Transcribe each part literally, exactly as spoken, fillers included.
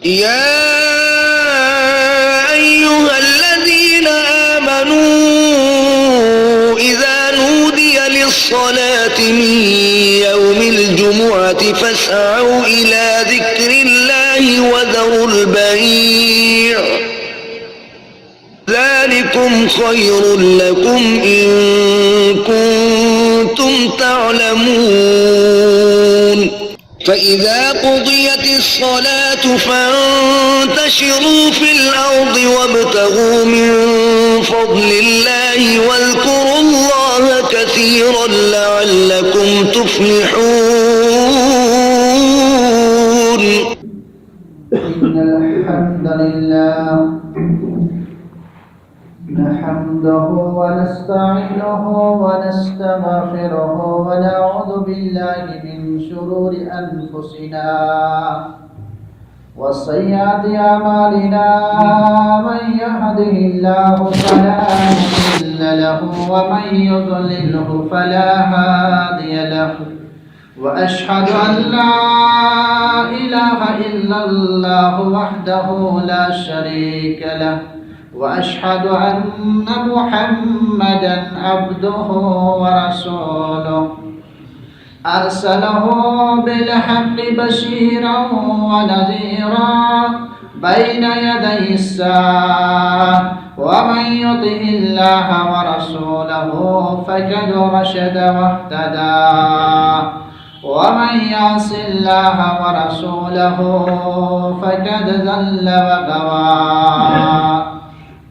يا أيها الذين آمنوا إذا نودي للصلاة من يوم الجمعة فاسعوا إلى ذكر الله وذروا البيع، ذلكم خير لكم إن كنتم تعلمون. فإذا قضيت الصلاة فانتشروا في الأرض وابتغوا من فضل الله واذكروا الله كثيرا لعلكم تفلحون. إن الحمد لله نحمده ونستعينه ونستغفره ونعوذ بالله من شرور أنفسنا وسيئات أعمالنا. من يهده الله فلا مضل له ومن يضلله فلا هادي له. وأشهد أن لا إله إلا الله وحده لا شريك له، وأشهد أن محمدا عبده ورسوله، أرسله بالحق بشيرا ونذيرا بين يدي الساعة، ومن يطع الله ورسوله فقد رشد واهتدى، ومن يعص الله ورسوله فقد ضل وغوى.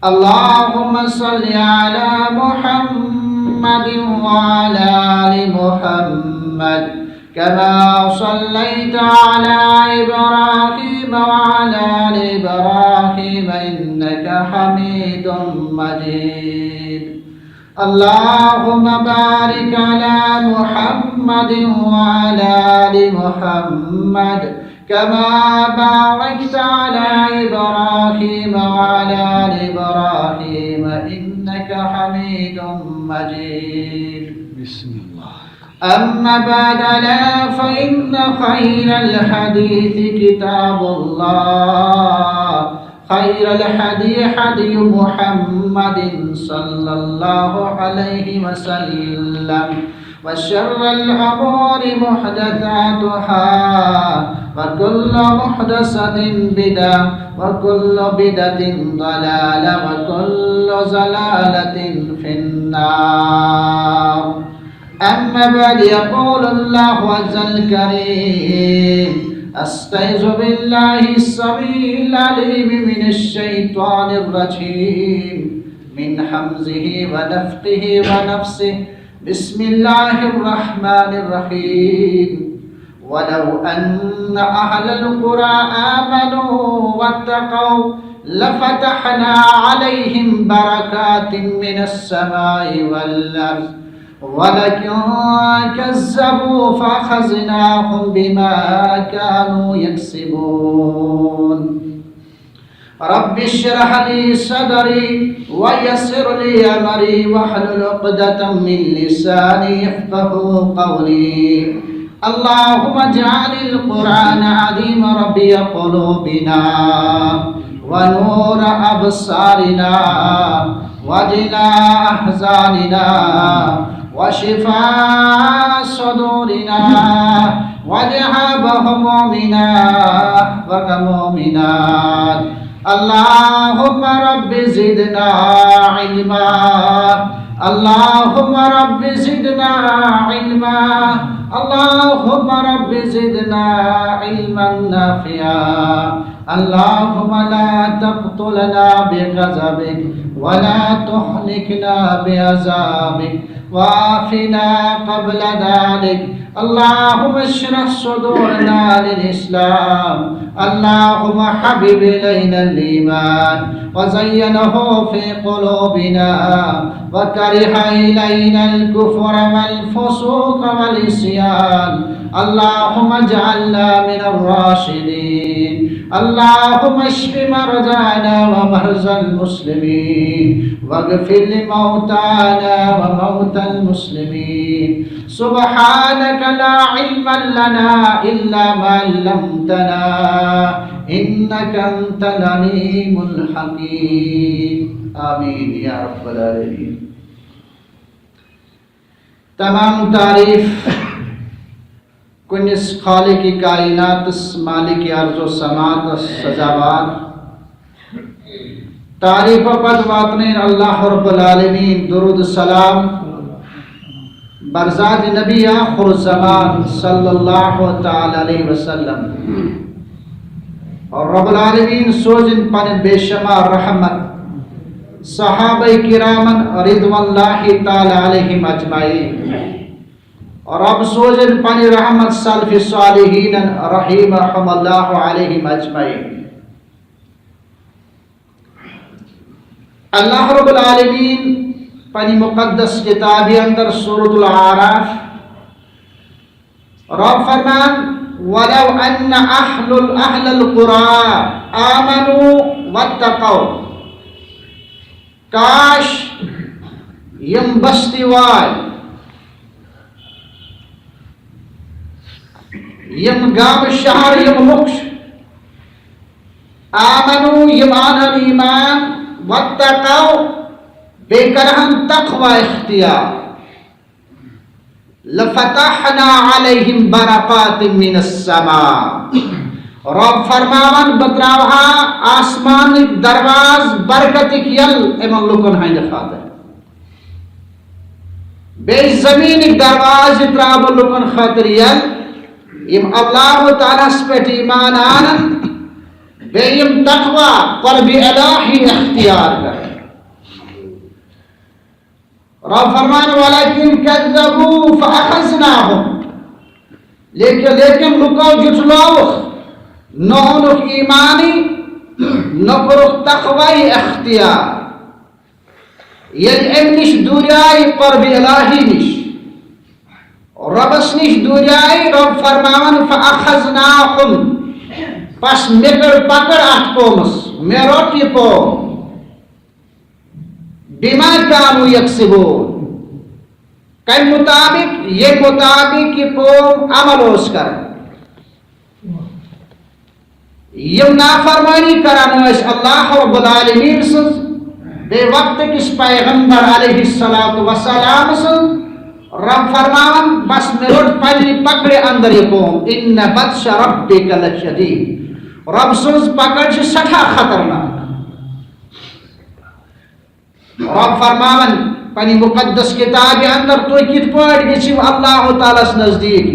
اللهم صل على محمد وعلى آل محمد كما صليت على إبراهيم وعلى آل إبراهيم إنك حميد مجيد. اللهم بارك على محمد وعلى آل محمد كما باركت على إبراهيم وعلى آل إبراهيم إنك حميد مجيد. بسم الله. أما بعد، ألا فإن خير الحديث كتاب الله، خير الهدي هدي محمد صلى الله عليه وسلم، وشر الأمور محدثاتها، وكل محدثة بدعة، وكل بدعة ضلالة، وكل ضلالة في النار. أما بعد، يقول الله عز الكريم: أستعيذ بالله السميع العليم من الشيطان الرجيم، من همزه ونفخه ونفثه. بسم الله الرحمن الرحيم. ولو أن أهل القرى آمنوا واتقوا لفتحنا عليهم بركات من السماء والأرض ولكن كذبوا فأخذناهم بما كانوا يكسبون. رب اشرح لي صدري ويسر لي أمري واحلل عقدة من لساني يفقهوا قولي. اللهم اجعل القرآن العظيم ربيع قلوبنا ونور أبصارنا وجلاء أحزاننا وشفاء صدورنا وذهاب همومنا وغمومنا. اللهم رب زدنا علما. اللهم رب زدنا علما. اللهم رب زدنا علما نافعا. اللهم لا تقتلنا بغضبك ولا تهلكنا بعذابك وعافنا قبل ذلك. اللهم اشرح صدورنا للإسلام. اللهم حبب إلينا الإيمان وزينه في قلوبنا وكره إلينا الكفر والفسوق والعصيان. اللهم اجعلنا من الراشدين. اللهم اشف مرضانا ومرضى المسلمين، واغفر لموتانا وموتى المسلمين. سبحانك لا علم لنا إلا ما علمتنا، إنك أنت العليم الحكيم. آمين يا رب العالمين. تمام تعریف کُنِس خالق کائناتس، مالک ارض و سماواتس سزاوار۔ تعریف پتہٕ واتنٲوِن اللہ رب العالمین درود سلام بر ذات نبی آخر الزمان صلی اللہ تعالی علیہ وسلم۔ اور رب العالمین سوزِن پنٕنۍ بے شمار رحمت صحابہ کرامن رضوان اللہ تعالی علیہم اجمعین۔ رب سوزِن پنٕنۍ رحمت سلف صالحین رحمہم اللہ علیہم اجمعین۔ اللہ رب العالمین پنٕنۍ مقدس کتابہِ اندر سورۃ الاعراف رب فرمان، ولو ان اہل اہل القری آمنوا واتقوا، کاش یِم بستی وٲلۍ، یِم گامہٕ شہر، یِم لُکھ چھِ، آمنوا، یِم اَنہَن ایمان، واتقوا، بیٚیہِ کرہَن تقوی اختیار۔ لفتحنا علیہم برکات من السماء۔ رب فرماوان، بہٕ تراوہا آسمانٕکۍ دروازٕ برکتٕکۍ یَلہٕ یِمن لُکن ہٕنٛدِ خٲطرٕ۔ بیٚیہِ زٔمیٖنٕکۍ دروازٕ تراوٕ بہٕ لُکن خٲطرٕ یَلہٕ، یِم اللہ تعالیٰ ہَس پٮ۪ٹھ ایمان اَنن، بیٚیہِ یِم تقوی، قرب الہی اختیار کرن۔ رب فرمان، ولكن كذبوا فأخذناهم۔ لیکن، لیکن لُکو جُٹھلووُکھ، نہ اوٚنُکھ ایمانٕے، نہ کوٚرُکھ تقوی اختیار۔ ییٚلہِ اَمہِ نِش دوٗریایہِ، قرب الہی نِش، رۄبَس نِش دوٗریایہِ، رۄب فرماوان، فأخذناهم، پس مےٚ کٔر پکڑ اَتھ قومَس، مےٚ روٚٹ یہِ قوم۔ بما كانوا يكسبون، کَمہِ مُطابِق؟ ییٚمہِ مُطابِق یہِ قوم عمل اوس کران۔ یِم نافرمٲنی کران ٲسۍ اللہ رب العالمین سٕنٛز، بیٚیہِ وقتہٕ کِس پیغمبر علیہ الصلوۃ والسلام سٕنٛز، رب فرماوان، بس مےٚ روٚٹ پننہِ پکڑِ اندر یہِ قوم۔ ان بطش ربک لشدید، رب سٕنٛز پکڑ چھِ سٮ۪ٹھاہ خطرناک۔ رب فرماوان پننہِ مقدس کتابہِ اندر، تُہۍ کِتھ پٲٹھۍ گٔژھِو اللہ تعالیٰ ہَس نزدیٖک؟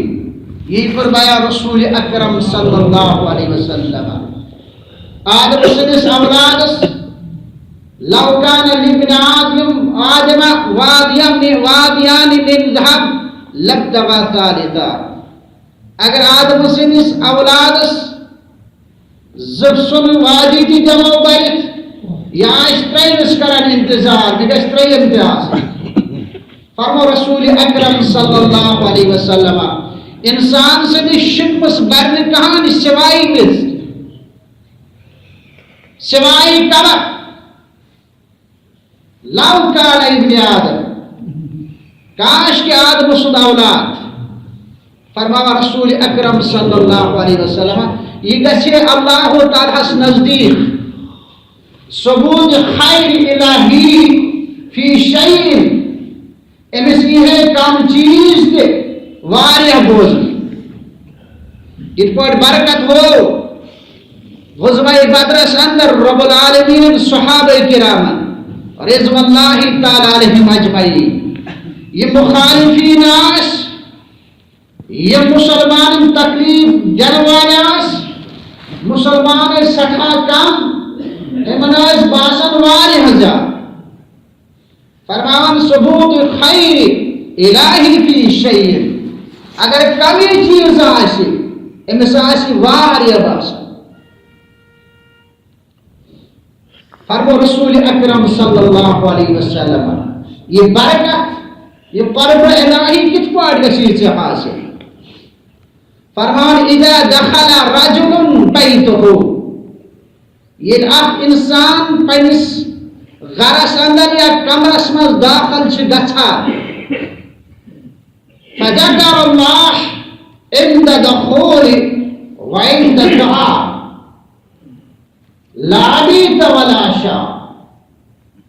یی کوٚر بیان رسول اکرم صلی اللہ علیہ وسلم۔ آدم سٕنٛدِس اولادس، لو كان لابن آدم، آدم واديان من، واديان من ذهب لابتغى ثالثا۔ اگر آدم سٕنٛدِس اولادس زٕ سۄنہٕ وادی تہِ دِمو بٔرِتھ، یہِ آسہِ ترٛیٚیِمِس کران انتظار، مےٚ گژھِ ترٛیٚیِم تہِ آسٕنۍ۔ فرمو رسول اکرم صلی اللہ علیہ وسلم، انسان سٕنٛدِس شکمس بَرِ نہٕ کہانی سوائے مِژ، سوائے کلک۔ لو كان لابن آدم، کاش کہ آدم سُنٛد اولاد، فرماوان رسول اکرم صلی اللہ علیہ وسلم، یہِ گژھِ اللہ تعالیٰ ہَس نزدیٖک۔ ثبوت خیر الہی فی شیء، أمِس یی ہے کم چیز تہِ واریاہ بوزنہٕ۔ یِتھ پٲٹھۍ برکت ہوو غزوہ بدرس اندر رب العالمین صحابہ کرامن رضوان اللہ تعالیٰ علیہم اجمعین۔ یہِ مخالفین آس، یہِ مسلمانن تکلیف دین والے آس، مسلمان ٲسۍ سٮ۪ٹھاہ کم، یِمن ٲسۍ باسان واریاہ زیادٕ۔ فرماوان ثبوت خیر الہی فی شیء، اگر کمی چیز آسہِ، أمِس آسہِ واریاہ باسان۔ فرمو رسول اکرم صلی اللہ علیہ وسلم، یہِ برکت، یہِ قرب الہی کِتھ پٲٹھۍ گژھِ ژےٚ حاصل؟ فرمان، اذا دخل رجل بیتہ، ییٚلہِ اکھ انسان پننِس گرس اندر یا کمرس منٛز داخل چھِ گژھان، فذکر اللہ عند دخول وعند دعاء، لا بیت ولا شاء۔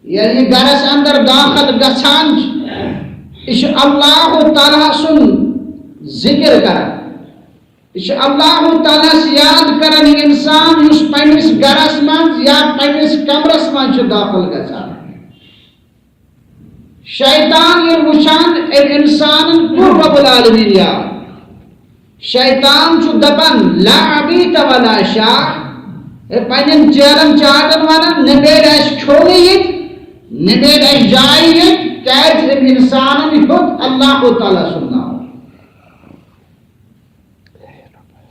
ییٚلہِ یہِ گرس اندر داخل گژھان چھُ، یہِ چھُ اللہ تعالیٰ سُنٛد ذکر کران۔ یہِ چھُ اللہ تعالیٰ ہس یاد کران یہِ انسان، یُس پننِس گرس منٛز یا پننِس کمرس منٛز چھُ داخل گژھان۔ شیطان ییٚلہِ وٕچھان أمۍ انسانن کوٚر رب العالمین یاد، شیطان چھُ دپان، لا ابیت ولا شاء، ہے، پننٮ۪ن چیرن چاٹن ونان، نہ میلہِ اسہِ کھیوٚنٕے ییٚتہِ، نہ میلہِ اسہِ جایہِ ییٚتہِ، کیازِ أمۍ انسانن ہیوٚت اللہ تعالیٰ سُنٛد ناو۔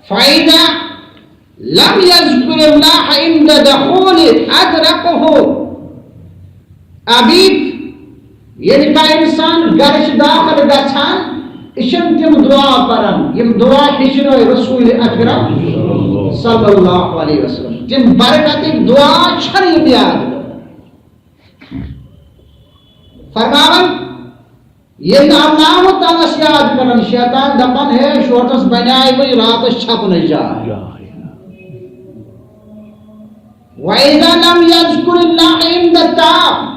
فإذا لم يذكر الله عند دخول أدركه أبيت۔ ییٚلہِ کانٛہہ انسان گرٕ چھُ داخل گژھان، یہِ چھُنہٕ تِم دعا پران، یِم دعا ہیٚچھنٲے رسول اکرم صلی اللہ علیہ وسلم۔ تِم برکتٕکۍ دعا چھنہٕ یِم یاد کران۔ فرماوان، ییٚلہِ نہٕ اللہ تعالیٰ ہس یاد کران، شیطان دپان، ہے، شوٹس بنیاے وۄنۍ راتس چھپنٕچ جاے۔ وَإِذَا لَمْ يَذْكُرِ اللَّهَ عِنْدَ الطَّعَامِ۔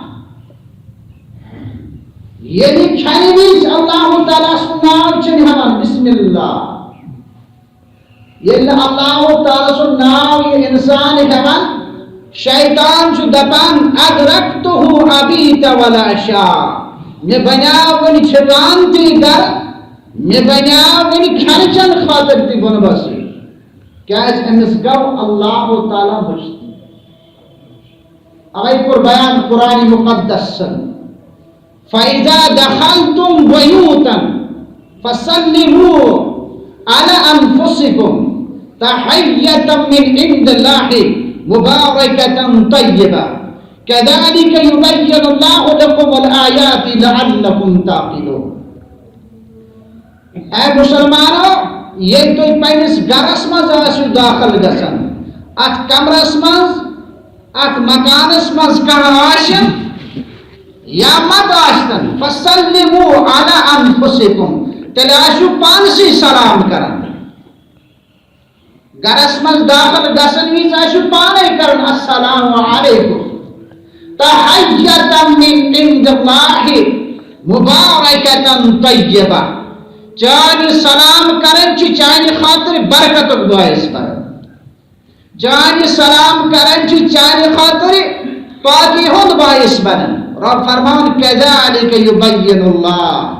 ییٚلہِ کھٮ۪نہٕ وِزِ اللہ تعالیٰ سُنٛد ناو چھِنہٕ ہٮ۪وان، بسم اللہ۔ ییٚلہِ نہٕ اللہ تعالیٰ سُنٛد ناو یہِ اِنسان ہٮ۪وان، شیطان چھُ دَپان، أَدْرَكْتُهُ أَبِيتَ وَلَا عَشَاءَ۔ مےٚ بنیٛاو وۄنۍ ٹھِکان تہِ گرٕ، مےٚ بنیٛاو وۄنۍ کھٮ۪نہٕ چٮ۪نہٕ خٲطرٕ تہِ بۄنہٕ بسٕے۔ کیٛازِ أمِس گوٚو اللہ تعالیٰ مٔشتٕے۔ اوے کوٚر بیان قرآن مقدسن، فَإِذَا دَخَلْتُمْ بُيُوتًا فَسَلِّمُوا عَلَىٰ أَنْفُسِكُمْ تَحِيَّةً مِنْ عِنْدِ اللَّهِ مُبَارَكَةً طَيِّبَةً كَذَٰلِكَ يُبَيِّنُ اللَّهُ لَكُمُ الْآيَاتِ لَعَلَّكُمْ تَعْقِلُونَ۔ اے مسلمانو، ییٚلہِ تُہۍ پننِس گرس منٛز ٲسِو دٲخل گژھان، اتھ کمرس منٛز، اتھ مکانس منٛز کانٛہہ آسہِ یا مت آسن، فسلموا علی انفسکم، تیٚلہِ آسِو پانسٕے سلام کران۔ گرس منٛز دٲخل گژھن وِزِ آسِو پانے کران، السلام علیکم، تحیۃ من عند اللہ مبارکۃ طیبہ۔ چانہِ سلام کرن چھُ چانہِ خٲطرٕ برکتُک باعث بنان۔ چانہِ سلام کرن چھُ چانہِ خٲطرٕ پاکی ہُنٛد باعث بنان۔ رب فرمان، کذالک یبین اللہ،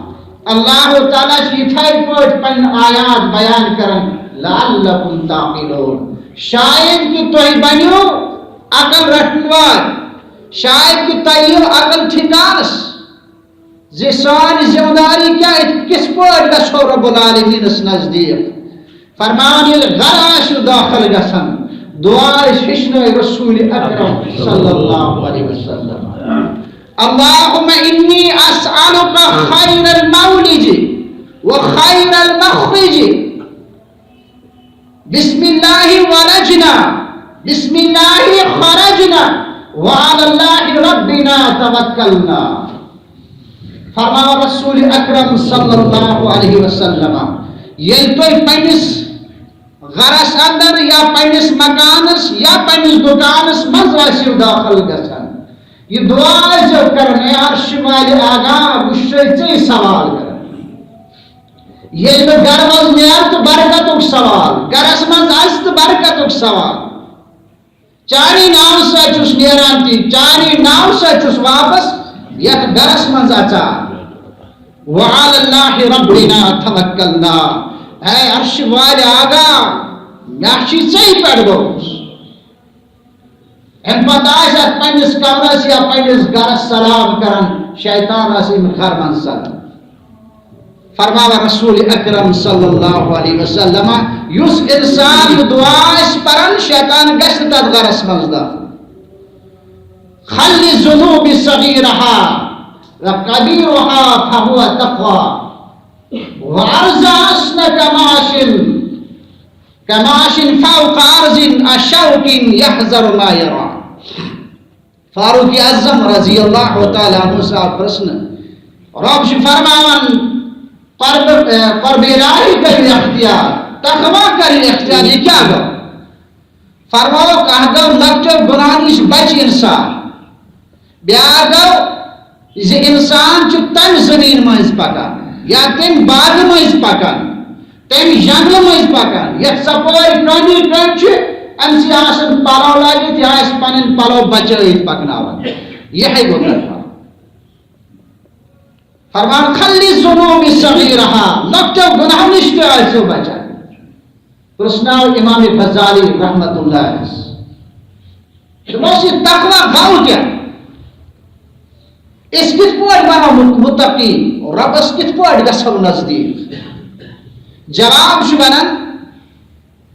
اللہ تعالیٰ چھُ یِتھے پٲٹھۍ پنٕنۍ آیات بیان کران، لعلکم تعقلون، شاید کہ تُہۍ بنِو عقل رٹن وٲلۍ، شاید کہ تُہۍ یِیو عقل ٹھکانس زِ سٲنۍ ذمہ داری کیٛاہ، أسۍ کِتھ پٲٹھۍ گژھو رب العالمینس نزدیٖک۔ فرمان، ییٚلہِ گرٕ آسِو دٲخل گژھان، دعا ٲسۍ ہیٚچھنٲے رسول اکرم صلی اللہ علیہ وسلم۔ اللهم إني أسألك خير المولج وخير المخرج، بسم الله ولجنا، بسم الله خرجنا، وعلى الله ربنا توكلنا۔ فرماوان رسول اکرم صلی اللہ علیہ وسلم، ییٚلہِ تُہۍ پننِس گرس اندر یا پننِس مکانس یا پننِس دُکانس منٛز ٲسِو دٲخل گژھان، یہِ دعا ٲسۍزیو کران، اے عرشہِ والہِ آقا، بہٕ چھُسے ژےٚ سوال کران۔ ییٚلہِ بہٕ گرٕ منٛز نیرٕ تہٕ برکتُک سوال، گرس منٛز اژٕ تہٕ برکتُک سوال۔ چانی ناو سۭتۍ چھُس نیران تہِ، چانی ناو سۭتۍ چھُس واپس یتھ گرس منٛز اژان۔ وعلی اللہ ربنا توکلنا۔ اے عرشہِ والہِ آقا، مےٚ چھُے ژےٚ پٮ۪ٹھ بھروسہٕ۔ امہِ پتہٕ آسہِ اتھ پننِس کمرس یا پننِس گرس سلام کران، شیطان آسہِ أمِس گرٕ منٛز ژلان۔ فرماوان رسول اکرم صلی اللہ علیہ وسلم، یُس انسان یہِ دعا آسہِ پران، شیطان گژھِ نہٕ تتھ گرس منٛز داخل۔ خل ذنوبی صغیرہا و کبیرہا فہو تقوی، و ارضا اسن کماشن۔ کماش فوق عرض اشوک یحذر ما یرا۔ فاروق اعظم رضی اللہ تعالیٰ عنہ صاحب پرژھنہٕ، رب چھُ فرماوان، قرب، اے، قرب الہی کٔرِو اختیار، تقوی کٔرِو اختیار، یہِ کیٛاہ گوٚو؟ فرماوُکھ، اکھ گوٚو لۄکٹیو گناہو نِش بچہِ انسان، بیٛاکھ گوٚو زِ انسان چھُ تمہِ زٔمیٖن مٔنٛزۍ پکان یا تمہِ باغہٕ مٔنٛزۍ پکان، تمہِ جنگلہٕ مٔنٛزۍ پکان، یتھ ژۄپٲرۍ کٔنٛڈۍ کٔنٛڈۍ چھِ، أمۍ سٕے آسن پلو لٲگِتھ یا آسہِ پنٕنۍ پلو بچٲیِتھ پکناوان۔ یِہے گوٚو تقوی۔ فرمان، خلی ذنوب صغیرہا، لۄکٹیو گناہو نِش تہِ ٲسِو بچان۔ پرٛژھناو امام غزالی رحمت اللہ علیہ۔ دوٚپمَس، یہِ تقوی گوٚو کیٛاہ؟ أسۍ کِتھ پٲٹھۍ بنو مت-، متقی؟ رۄبَس کِتھ پٲٹھۍ گژھو نزدیٖک؟ جواب چھُ وَنان،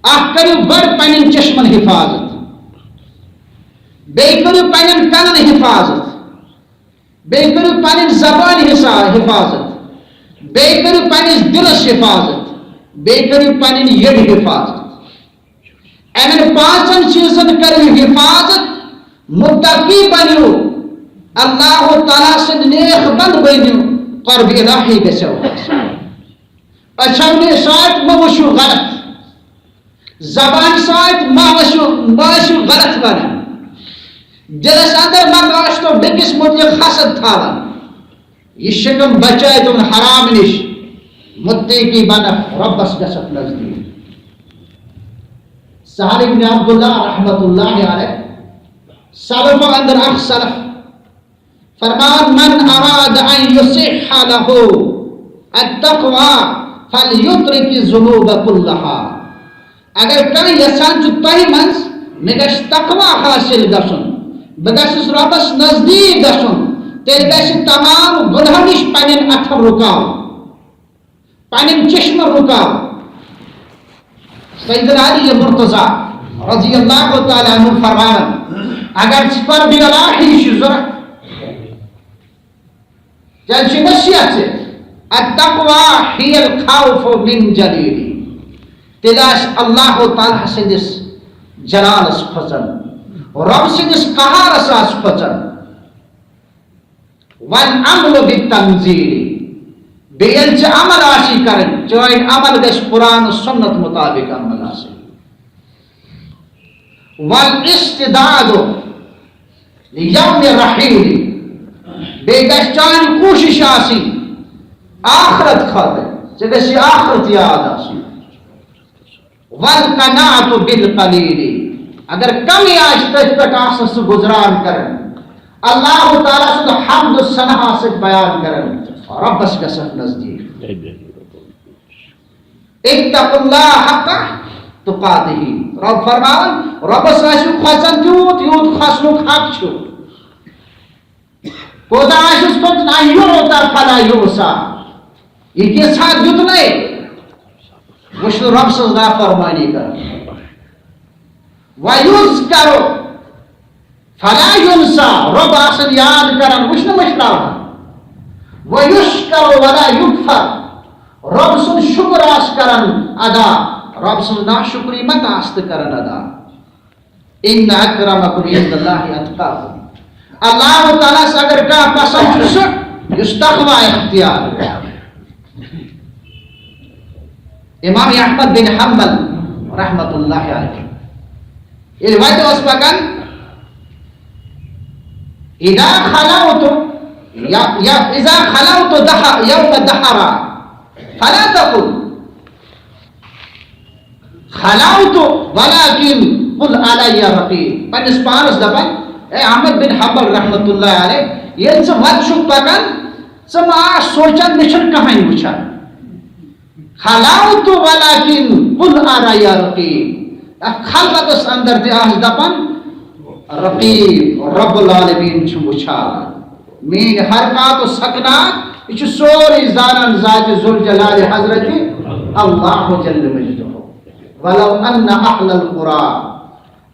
اکھ کٔرِو گۄڈٕ پنٕنٮ۪ن چشمن حفاظت، بیٚیہِ کٔرِو پنٕنٮ۪ن کَنن حفاظت، بیٚیہِ کٔرِو پنٕنۍ زبانہِ حسا-، حفاظت، بیٚیہِ کٔرِو پنٕنِس دِلس حفاظت، بیٚیہِ کٔرِو پنٕنۍ یٔڈ حفاظت۔ اَمٮ۪ن پانٛژن چیٖزن کٔرِو حفاظت، متقی بٔنِو، اللہ تعالیٰ سٕنٛدۍ نیک بنٛد بٔنِو، قرب الہی گژھٮ۪و حٲصِل۔ أچھو نِش سۭتۍ مہ وٕچھِو غلط، زبانہِ سۭتۍ مہ ٲسِو، مہ ٲسِو غلط ونان، دِلس اندر مہ ٲسۍتو بیٚکِس مُتعلق حسد تھاوان۔ یہِ شِکم بچٲیتون حرام نِش، متقی بنکھ، رۄبس گژھکھ نزدیٖک۔ سہل ابن عبداللہ رحمت اللہ علیہ، سلفو اندر اکھ سلف، فرمان، من اراد ان یصح لہ التقوی فلیترک الذنوب کلہا۔ اگر کانٛہہ یژھان چھُ تۄہہِ منٛز مےٚ گژھِ تقوی حٲصِل گژھُن، بہٕ گژھس رۄبس نزدیٖک گژھُن، تیٚلہِ گژھِ تمام گۄنہو نِش پننٮ۪ن اتھن رُکاوُن۔ پنٕنۍ چشمہٕ رُکاو۔ سیدنا علی مرتضی رضی اللہ تعالیٰ عنہ فرماوان، اگر ژٕ قرب الہی چھُ ضرورت، تیٚلہِ چھِ نصیحت ژےٚ، التقوی ہی الخوف من جلیلی، تیٚلہِ آسہِ اللہ تعالیٰ سٕنٛدِس جلالس کھوژان، رۄب سٕنٛدِس قہارس آسہِ کھوژان۔ والعمل بالتنزیل، بیٚیہِ ییٚلہِ ژےٚ عمل آسی کرٕنۍ، چٲنۍ عمل گژھِ قرآن و سنت مطابق عمل آسٕنۍ۔ والاستعداد لیوم رحیل، بیٚیہِ گژھِ چٲنۍ کوٗشش آسٕنۍ آخرت خٲطرٕ، ژےٚ گژھِ آخرت یاد آسٕنۍ۔ والقناعة بالقلیل، اگر کمی آسہِ تٔتھۍ پٮ۪ٹھ آسن سُہ گُزران کران، اللہ تعالیٰ سُنٛد حمد و ثنا سۭتۍ بیان کران، رۄبس گژھکھ نزدیٖک۔ اتقوا اللہ حق تقاتہ، رۄب فرماوان، رۄبس ٲسِو کھۄژان تیوٗت یوٗت کھۄژنُک حق چھُ۔ کوتاہ آسٮ۪س پتہٕ، نہ یوٗتاہ فلا یوٗسا، یہِ کینٛژھا دیُتنَے، وٕچھ نہٕ رۄب سٕنٛز نافرمٲنی کران۔ وَیُذْکَرُ فَلَا یُنْسَى، رۄب آسان یاد کران، وٕچھ نہٕ مٔشراوان۔ وَیُشْکَرُ وَلَا یُکْفَرُ، رۄب سُنٛد شُکر آس کران ادا، رۄب سٕنٛز ناشُکری مت آس تہٕ کران ادا۔ ان اکرمکم عند اللہ اتقاکم۔ اللہ تعالیٰ ہس اگر کانٛہہ پسند چھُ سُہ یُس تقوی اختیار۔ امام احمد بن حنبل رحمت اللہ علیہ ییٚلہِ وتہِ اوس پکان، اذا خلوت یا، یا اذا خلوت دہ-، یوم دہرا فلا تقل خلوت ولكن قل علي رقيب۔ پننِس پانس دپان، اے احمد بن حنبل رحمت اللہ علیہ، ییٚلہِ ژٕ وتہِ چھُکھ پکان، ژٕ ما آس سونچان مےٚ چھُنہٕ کٕہٕنۍ وٕچھان۔ خلوت ولكن قل علي رقيب۔ اتھ خلوتس اندر تہِ آس دپان، رقیب، رب العالمین چھُ وٕچھان۔ میٲنۍ حرکات و سکنات، یہِ چھُ سورُے زانان ذات ذوالجلال حضرت اللہ جل مجدہ۔ ولو ان اہل القری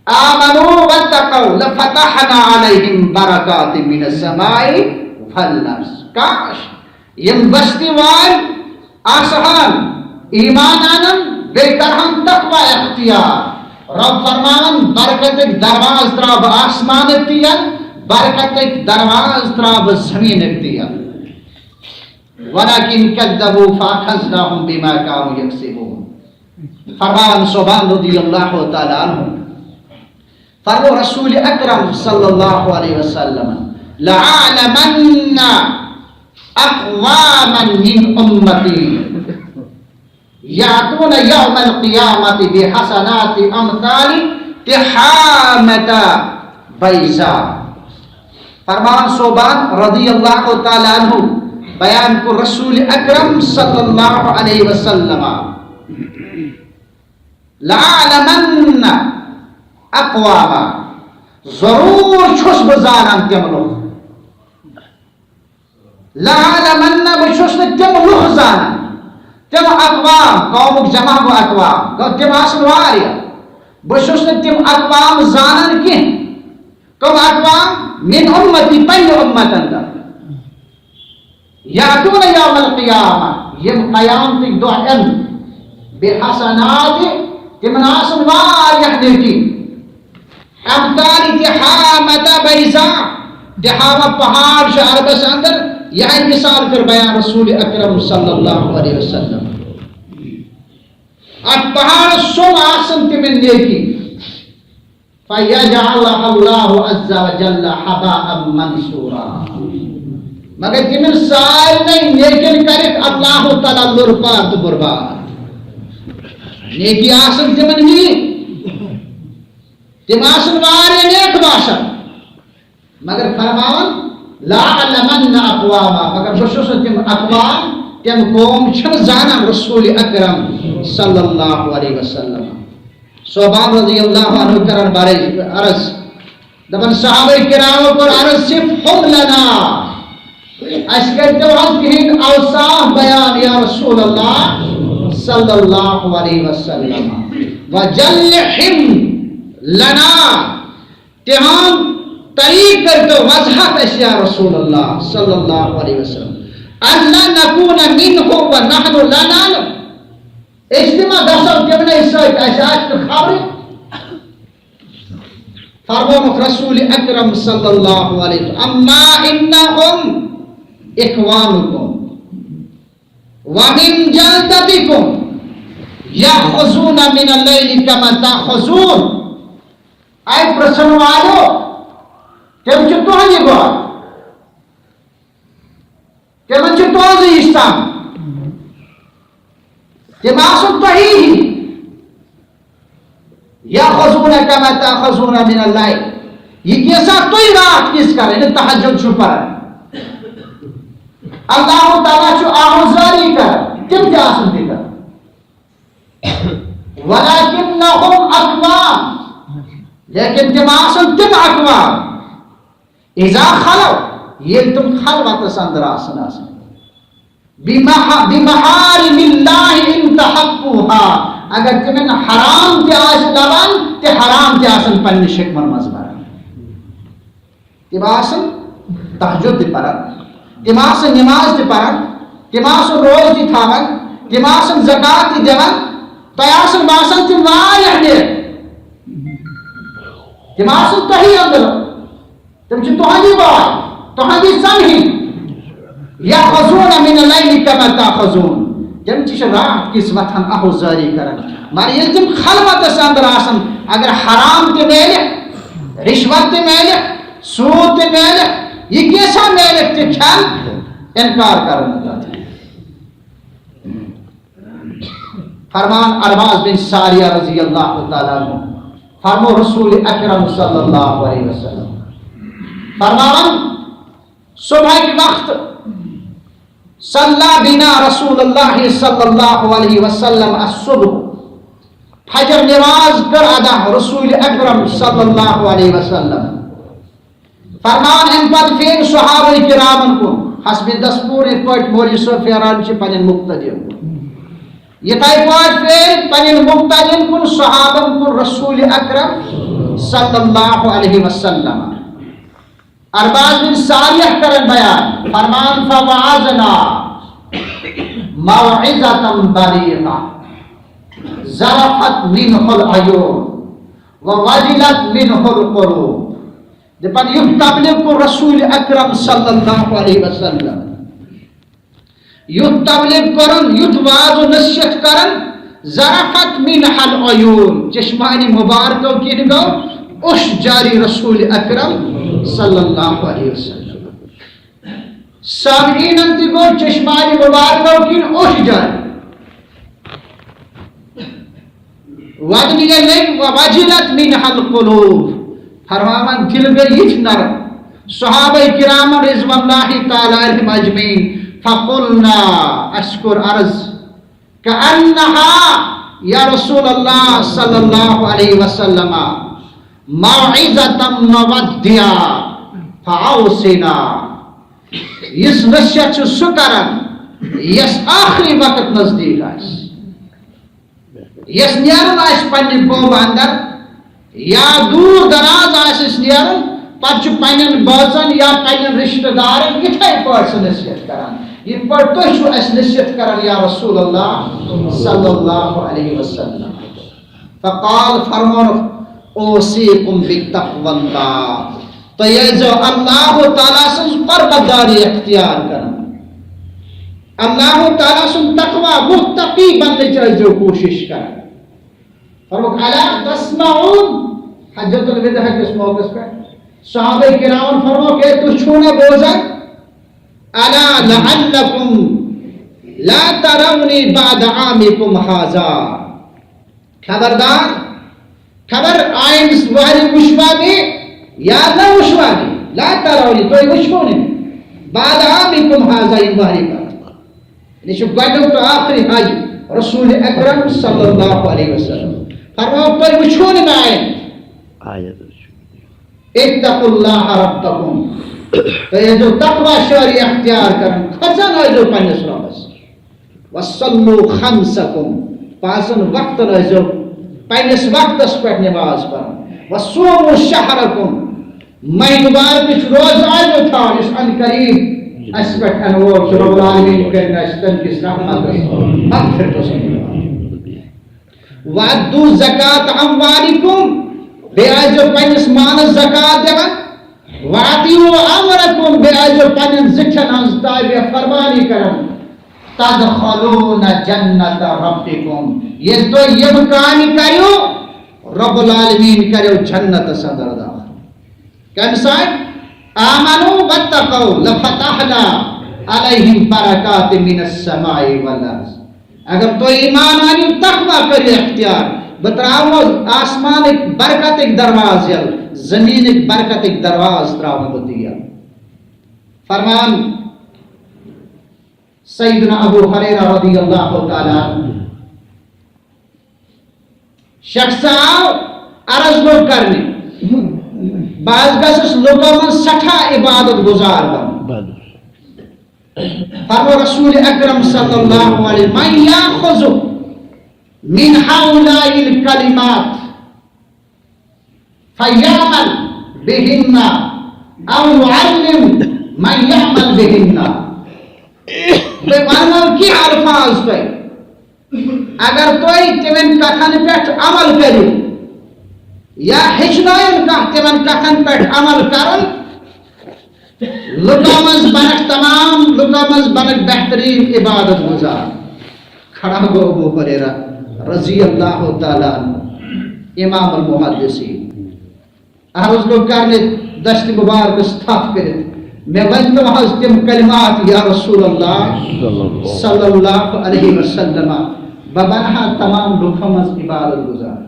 آمنوا واتقوا لفتحنا علیہم برکات من السماء والارض۔ کاش، یِم بستی وٲلۍ آسہٕ ہن، ایمان انن، بیٚیہِ کرہن تقوی اختیار۔ رب فرماوان، برکتٕکۍ دروازٕ ترٛاوٕ بہٕ آسمانٕکۍ تہِ یَلہٕ، برکتٕکۍ دروازٕ ترٛاوٕ بہٕ زٔمیٖنٕکۍ تہِ یَلہٕ۔ ولكن كذبوا فأخذناهم بما كانوا يكسبون۔ فرماوان صوبان رضی اللہ تعالیٰ عنہ، فرمو رسول اکرم صلی اللہ علیہ وسلم، لأعلمن أقواما من أمتي يأتون يوم القيامة بحسنات أمثال تحامة بيضاء۔ فرماوان صوبان رضی اللہ تعالیٰ عنہ، بیان کوٚر رسول اکرم صلی اللہ علیہ وسلم، لأعلمن أقواما، ضروٗر چھُس بہٕ زانان تِم لُکھ۔ لأعلمن، بہٕ چھُس نہٕ تِم لُکھ زانان، تِم اقوام، قومُک جمع گوٚو اقوام، گوٚو تِم آسن واریاہ۔ بہٕ چھُس نہٕ تِم اقوام زانان کینٛہہ۔ کم اقوام؟ من امتی، پننہِ امت اندر۔ یاتون یوم القیامہ، یم قیامتٕکۍ دۄہ یِن، بحسنات، تِمن آسن واریاہ نیکی۔ امثال تحامہ بیضاء، تحامہ پہاڑ چھُ عربس اندر، یہے مثال کٔر بیان رسول اکرم صلی اللہ علیہ وسلم۔ اتھ پہاڑس سُم آسن تِمن نیکی۔ فیجعلها اللہ عز وجل حباء منثورا۔ مگر تِمن سارنٕے نیکن کرکھ اللہ تعالیٰ لوٚر پار تہٕ برباد۔ نیکی آسن تِمن نی، تِم آسن واریاہ نیک باسان، مگر فرماوان، لأعلمن أقواما، مگر بہٕ چھُس نہٕ تِم اقوام، تِم قوم چھِنہٕ زانان رسول اکرم صلی اللہ علیہ وسلم۔ صوبان رضی اللہ عنہ کران بارے عرض، دپان صحابہ کرامو کوٚر عرض، صفهم لنا، اسہِ کٔرۍتو حظ تِہنٛدۍ اوصاف بیان یا رسول اللہ صلی اللہ علیہ وسلم، وجلهم لنا، تِہنٛد طریق کٔرۍتو وضاحت اسہِ یا رسول اللہ صلی اللہ علیہ وسلم، ألا نكون منهم ونحن لا نعلم، أسۍ تہِ ما گژھو تِمنٕے سۭتۍ، اسہِ آسہِ نہٕ خبرٕے۔ فرمووُکھ رسول اکرم صلی اللہ علیہ وسلم، أما إنهم إخوانكم ومن جلدتكم يأخذون من الليل كما تأخذون۔ اے پرژھن والو، تِم چھِ تُہنٛدِ گۄڈٕ، تِمن چھِ تُہنٛزٕے ہِش تام۔ تِم آسن تۄہی ہی۔ یأخذون کما تأخذون من اللیل۔ یہِ کینٛژھا تُہۍ راتھ کِژھ کران، ییٚلہِ تہجد چھُو پران۔ اللہ تعالیٰ چھُ آہوزاری کران، تِم تہِ آسن تہِ کران۔ ولکنہم اقوام، لیکن تِم آسن تِم اقوام۔ اذا خلو، ییٚلہِ تِم خلوتس اندر آسن آسان۔ بمح-، بمحارم اللہ انتهكوها، اگر تِمن حرام تہِ آسہِ لبان، تہِ حرام تہِ آسن پننہِ شکمن منٛز بران۔ تِم آسن تہجد تہِ پران، تِم آسن نماز تہِ پران، تِم آسن روزٕ تہِ تھاوان، تِم آسن زکات تہِ دِوان، تۄہہِ آسن باسان تِم واریاہ نیک، تِم آسن تۄہی اندر۔ تِم چھِ تُہنٛدی باے، تُہنٛدی زنہِ ہِنٛدۍ۔ یأخذون من اللیل کما تأخذون۔ تِم تہِ چھِ راتھ کِژھ وۄتھان آہوزاری کران۔ مگر ییٚلہِ تِم خلوتس اندر آسن، اگر حرام تہِ میلہِ، رشوت تہِ میلہِ، سود تہِ میلہِ، یہِ کینٛژھا میلہِ تہِ کھٮ۪ن، انکار کرن نہٕ تتھ۔ فرمان عرباض بن ساریہ رضی اللہ تعالیٰ عنہ، فرمو رسول اکرم صلی اللہ علیہ وسلم فرماوان، صبحٕکۍ وقت صلی بنا رسول اللہ صلی اللہ علیہ وسلم الصبح، فجر نماز کٔر ادا رسول اکرم صلی اللہ علیہ وسلم۔ فرمان، امہِ پتہٕ پھیرۍ صحابہ کرامن کُن، حسب دستور، یِتھ پٲٹھۍ مولوی صٲب پھیران چھِ پننٮ۪ن مقتدین کُن، یِتھے پٲٹھۍ پھیرۍ پننٮ۪ن مقتدین کُن، صحابن کُن رسول اکرم صلی اللہ علیہ وسلم۔ عرباض بن ساریہ کرن بیان، فرمان، فوعظنا موعظة بلیغة۔ ذرفت منه العیون ووجلت منه القلوب۔ دپان، یُتھ تبلیغ کوٚر رسول اکرم صلی اللہ علیہ وسلم، یُتھ تبلیغ کرن، یُتھ واز و نصیحت کرن، ذرفت منها العیون، چشمانی مبارکو کِنۍ گوٚو اوٚش جاری رسول اکرم صلی اللہ علیہ وسلم۔ سامعینن تہِ گوٚو چشمانی مبارکو کِنۍ اوٚش جاری۔ ودنی لٔگۍ، ووجلت منها القلوب، فرماوان دِل گٔے یِتھ نرم۔ صحابہ کرام رضوان اللہ تعالی علیہم اجمعین، فقلنا، اسہِ کوٚر عرض، کأنها یا رسول اللہ صلی اللہ علیہ وسلم موعظة مودع فأوصنا۔ یُس نصیحت چھُ سُہ کران یس آخری وقت نزدیک آسہِ، یس نیرُن آسہِ پننہِ گومہٕ اندر یا دور دراز آسٮ۪س نیرُن، پتہٕ چھُ پننٮ۪ن بٲژن یا پننٮ۪ن رشتہٕ دارن یِتھے پٲٹھۍ سُہ نصیحت کران، یِتھ پٲٹھۍ تُہۍ چھِو اسہِ نصیحت کران یا رسول اللہ صلی اللہ علیہ وسلم۔ فقال، فرمونُکھ، اوصیکم بتقوی اللہ، تُہۍ ٲسۍزیو اللہ تعالیٰ سٕنٛز پربرداری اختیار کران، اللہ تعالیٰ سُنٛد تقوی، متقی بننٕچ ٲسۍزیو کوٗشش کران۔ فرمووُکھ، الا تسمعون، حجۃ الوداع کِس موقعس پٮ۪ٹھ صحابہ کرامن فرمووُکھ، ہے، تُہۍ چھِو نہ بوزان؟ الا لعلکم لا ترونی بعد عامکم هذا۔ خبردار، خبر آیندٕ وہرِ وٕچھوا مےٚ یا نہ وٕچھوا مےٚ؟ لا ترونی، تُہۍ وٕچھو نہٕ مےٚ۔ بعد عامکم هذا، ییٚمہِ وہرِ پتہٕ۔ یہِ چھُ گۄڈٕنیُک تہٕ ٲخری حج رسول اکرم صلی اللہ علیہ وسلم۔ فرموو، تُہۍ وٕچھو نہٕ مےٚ آیندٕ۔ آیت وٕچھو۔ اتقوا اللہ ربکم۔ تُہۍ ٲسۍزیو تقوی شٲری اختیار کران، کھۄژان ٲسۍزیو پننِس رۄبس۔ وصلوا خمسکم، پانٛژن وقتن ٲسۍزیو پننِس وقتس پٮ۪ٹھ نماز پران۔ وصوموا شہرکم، ماہِ مبارکٕچ روزٕ ٲسۍزیو تھاوان، یُس ان قریب اسہِ پٮ۪ٹھ انور چھُ۔ رب العالمین کٔرِن اسہِ تٔمۍ کِس رحمتس مغفرتس منٛز۔ وَأَدُّوا زَكَاةَ أَمْوَالِكُمْ، بیٚیہِ ٲسۍزیو پننِس مالس زکات دِوان۔ وَأَطِیعُوا أَمِیرَکُمْ، بیٚیہِ ٲسۍزیو پننٮ۪ن زِٹھٮ۪ن ہٕنٛز تابع فرمانی کران۔ تَدْخُلُوا جَنَّتَ رَبِّکُمْ، ییٚلہِ تُہۍ یِم کامہِ کٔرِو، رب العالمین کریو جنتس اندر داخل۔ کمہِ سۭتۍ؟ آمنوا واتقوا لفتحنا علیہم برکات من السماء والارض۔ اگر تُہۍ ایمان أنِو، تقوی کٔرِو اختیار، بہٕ ترٛاوٕ آسمانٕکۍ برکتٕکۍ دروازٕ یَلہٕ، زٔمیٖنٕکۍ برکتٕکۍ دروازٕ ترٛاوٕ بہٕ تہِ یَلہٕ۔ فرمان سیدنا ابو ہریرہ رضی اللہ تعالیٰ عنہ۔ شخص آو عرض لوگ کرنہِ، بہٕ حظ گژھس لُکن منٛز سٮ۪ٹھاہ عبادت گزار بنُن۔ فرمو رسول اکرم صلی اللہ علیہ، من یاخذ من هؤلاء الکلمات فیعمل بہن او یعلم من یعمل بہن۔ بہٕ ونہٕ کینٛہہ الفاظ تۄہہِ۔ اگر تُہۍ تِمن کتھن پٮ۪ٹھ عمل کٔرِو یا ہیٚچھنٲیِو کانٛہہ تِمن کتھن پٮ۪ٹھ عمل کرُن، لُکو منٛز بنکھ تمام، لُکو منٛز بنکھ بہتریٖن عبادت گزار۔ کھڑا گوٚو ابو ہریرہ رضی اللہ تعالیٰ عنہ، امام المحدثین۔ عرض لوگ کرنہِ دست مبارکس تھپھ کٔرِتھ، مےٚ ؤنۍ تو حظ تِم کلمات یا رسول اللہ صلی اللہ علیہ وسلم، بہٕ بنہٕ ہا تمام لُکو منٛز عبادت گزار۔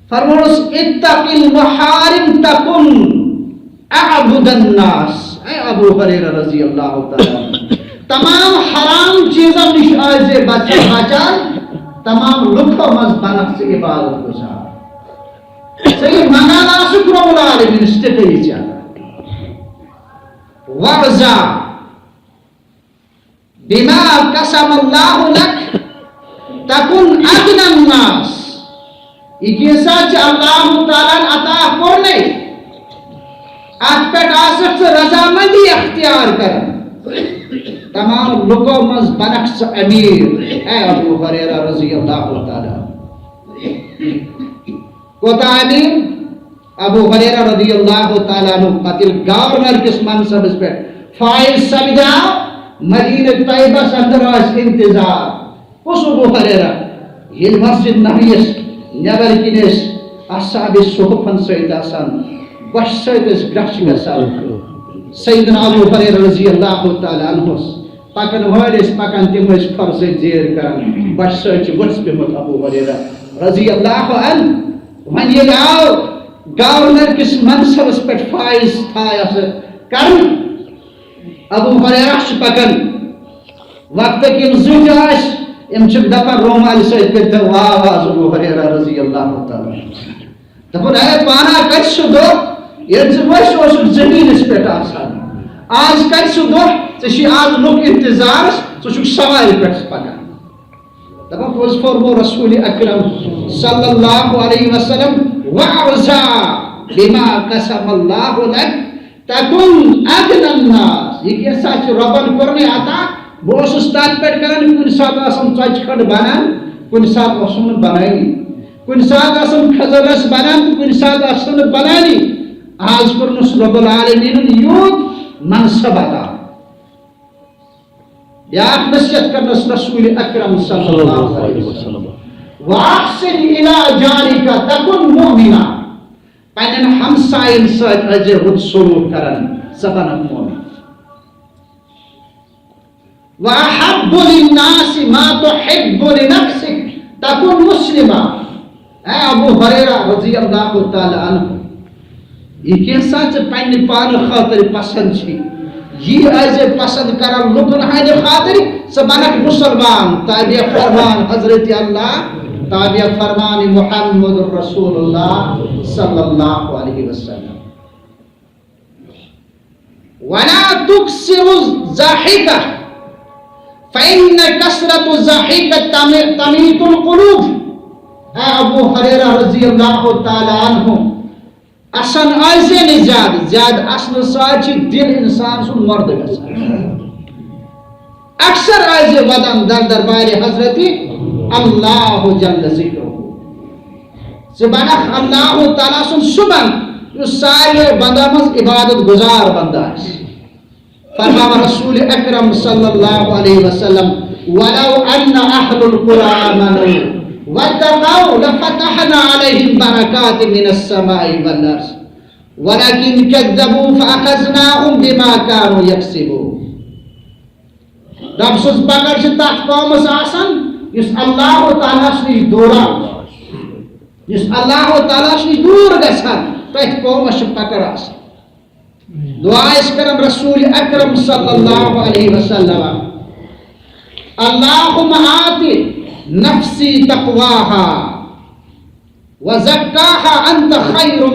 فرمونس، اتق المحارم تکن اعبد الناس۔ اے ابو ہریرہ رضی اللہ تعالیٰ عنہ، تمام حرام چیزن نش ٲسۍ بچ-، بچان، تمام لُکو منٛز بنکھ ژٕ عبادت گزار۔ ژٕ یہِ منگان آسکھ رب العالمینس تہِ تھٲیی ژےٚ۔ وارضا بما قسم اللہ لک تکن اغنی الناس۔ یہ کینٛژھا چھِ اللہ تعالیٰ ہن عطا کوٚرمُت، اتھ پٮ۪ٹھ آسکھ ژٕ رضامندی اختیار کران۔ تمام لُکو منٛز بنکھ ژٕ امیر، اے ابو ہریرہ رضی اللہ تعالیٰ عنہ۔ کوتاہ امیر؟ ابو ہریرہ رضی اللہ تعالیٰ عنہ پتہٕ ییٚلہِ گورنر کِس منصبس پٮ۪ٹھ فائز سپدیو، مدینہ طیبس اندر ٲسۍ انتظار۔ کُس ابو ہریرہ؟ ییٚلہِ مسجد نبویس نٮ۪بر کِنۍ ٲسۍ اصحاب صحفن سۭتۍ آسان، بۄچھِ سۭتۍ ٲسۍ گرٛچھ گژھان۔ سیدنا ابو ہریرہ رضی اللہ تعالیٰ عنہس پکن وٲلۍ ٲسۍ پکان، تِم ٲسۍ کھۄر سۭتۍ زیر کران، بۄچھِ سۭتۍ چھِ ؤژھ پیمٕژ ابو ہریرہ رضی اللہ عنہ۔ وۄنۍ ییٚلہِ آو گورنر کِس منصبس پٮ۪ٹھ فائز تھایس کرنہٕ، ابو ہریرہ چھُ پکان، وقتٕکۍ یِم زٕٹھۍ ٲسۍ، یِم چھِکھ دپان، رومالہِ سۭتۍ کٔرۍتو آواز ابو ہریرہ رضی اللہ تعالیٰ عنہ۔ دپان، اے پانا، کتہِ سُہ دۄہ ییٚلہِ ژٕ ویسہِ اوسُکھ زٔمیٖنس پٮ۪ٹھ آسان؟ آز کتہِ سُہ دۄہ؟ ژےٚ چھُے آز لُکھ انتظارس، ژٕ چھُکھ سوارِ پٮ۪ٹھ پکان۔ دپان، پوٚز فرمو رسول اکرم صلی اللہ علیہ وسلم، وَأَوْزَعَ بِمَا قَسَمَ اللَّهُ لَكَ تَكُنْ أَغْنَى النَّاسِ۔ یہِ کیٛاہ سا چھُ رۄبن کوٚرمُت عطا؟ بہٕ اوسُس تتھ پٮ۪ٹھ کران، کُنہِ ساتہٕ آسان ژۄچہِ کھنٛڈ بنان، کُنہِ ساتہٕ اوسُم نہٕ بنٲنی، کُنہِ ساتہٕ آسان کھٔزٕر رس بنان تہٕ کُنہِ ساتہٕ آسان نہٕ بنٲنی۔ آز کوٚرنس رب العالمینن یوٗت منصب عطا۔ بیاکھ نصیحت کرنس رسول اکرم صلی اللہ علیہ وسلم، وَأَحْسِنْ إِلَى جَارِكَ تَكُنْ مُؤْمِنًا۔ پننٮ۪ن ہمساین سۭتۍ ٲسۍ زِ رُت سلوک کران، ژٕ بنکھ مؤمن۔ وَأَحَبَّ لِلنَّاسِ مَا تُحِبُّ لِنَفْسِكَ تَكُنْ مُسْلِمًا۔ اے ابو ہریرہ رضی اللہ تعالیٰ عنہ، یہِ کینٛژھا ژےٚ پننہِ پانہٕ خٲطرٕ پسند چھی، یی ٲسۍ زِ پسند کران لُکن ہٕنٛدِ خٲطرٕ، ژٕ بنکھ مسلمان، تابع فرمان حضرت اللہ، تابع فرمان محمد رسول اللہ صلی اللہ علیہ وسلم۔ وَلَا تُكْثِرُ الضَّحِكَ فَإِنَّ كَثْرَةَ الضَّحِكِ تَمِ-، تُمِيتُ الْقُلُوبَ۔ اے ابو ہریرہ رضی اللہ تعالیٰ عنہ، اسان ٲسۍ نہٕ زیادٕ، زیادٕ اسنہٕ سۭتۍ چھِ دِل انسان سُنٛد مردٕ گژھان۔ اکثر ٲسۍ ودان در دربارِ حضرت اللہ جل ذکرہ۔ ژٕ بنکھ اللہ تعالیٰ سُنٛد سُہ بند، یُس سارے بندن منٛز عبادت گزار بندہ آسہِ۔ فرماوان رسول اکرم صلی اللہ علیہ وسلم، وَلَوْ أَنَّ أَهْلَ الْقُرَىٰ آمَنُوا وَاتَّقَوْا لَفَتَحْنَا عَلَيْهِم بَرَكَاتٍ مِّنَ السَّمَاءِ وَالْأَرْضِ وَلَٰكِن كَذَّبُوا فَأَخَذْنَاهُمْ بِمَا كَانُوا يَكْسِبُونَ۔ رب سٕنٛز پکڑ چھِ تتھ قومس آسان یُس اللہ تعالیٰ ہس نِش دوٗر آسہِ، یُس اللہ تعالیٰ ہس نِش دوٗر گژھان، تتھ قومس چھِ پکڑ آسان۔ دعا ٲسۍ کران رسول اکرم صلی اللہ علیہ وسلم، اللهم آت نفسی تقواها وزکاها انت خیر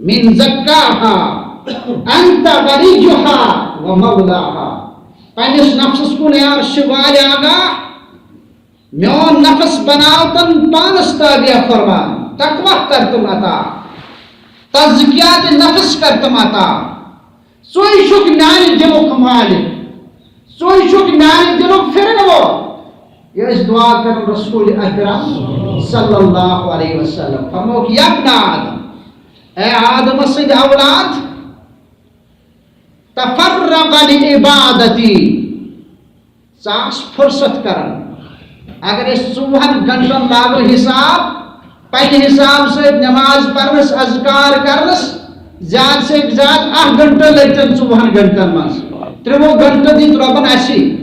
من زکاها انت ولیها ومولاها۔ پننِس نفسس کُن اے عرشہِ والہِ آگاہ، میون نفس بناو تن پانس تابع فرمان، تقوی کر تم عطا، تزکیات نفس کر تم عطا۔ ژوے چھُکھ میانہِ دِلُک مالک، ژوے چھُکھ میانہِ دِلُک پھرن وول۔ یہِ ٲسۍ دعا کران رسول اکرم صلی اللہ علیہ وسلم۔ فرموکھ، یا ابن آدم، اے آدم سٕنٛدۍ اولاد، تفرغ لعبادتی، ژٕ آس فرصت کران۔ اگر أسۍ ژوٚوُہن گھنٹن لاگو حساب، پننہِ حساب سۭتۍ نماز پرنس، اذکار کرنس، زیادٕ سے زیادٕ اکھ گھنٹہٕ لٔگۍ تن ژوٚوُہن گھنٹن منٛز۔ ترٛوٚوُہ گھنٹہٕ دِتۍ رۄبن اسی۔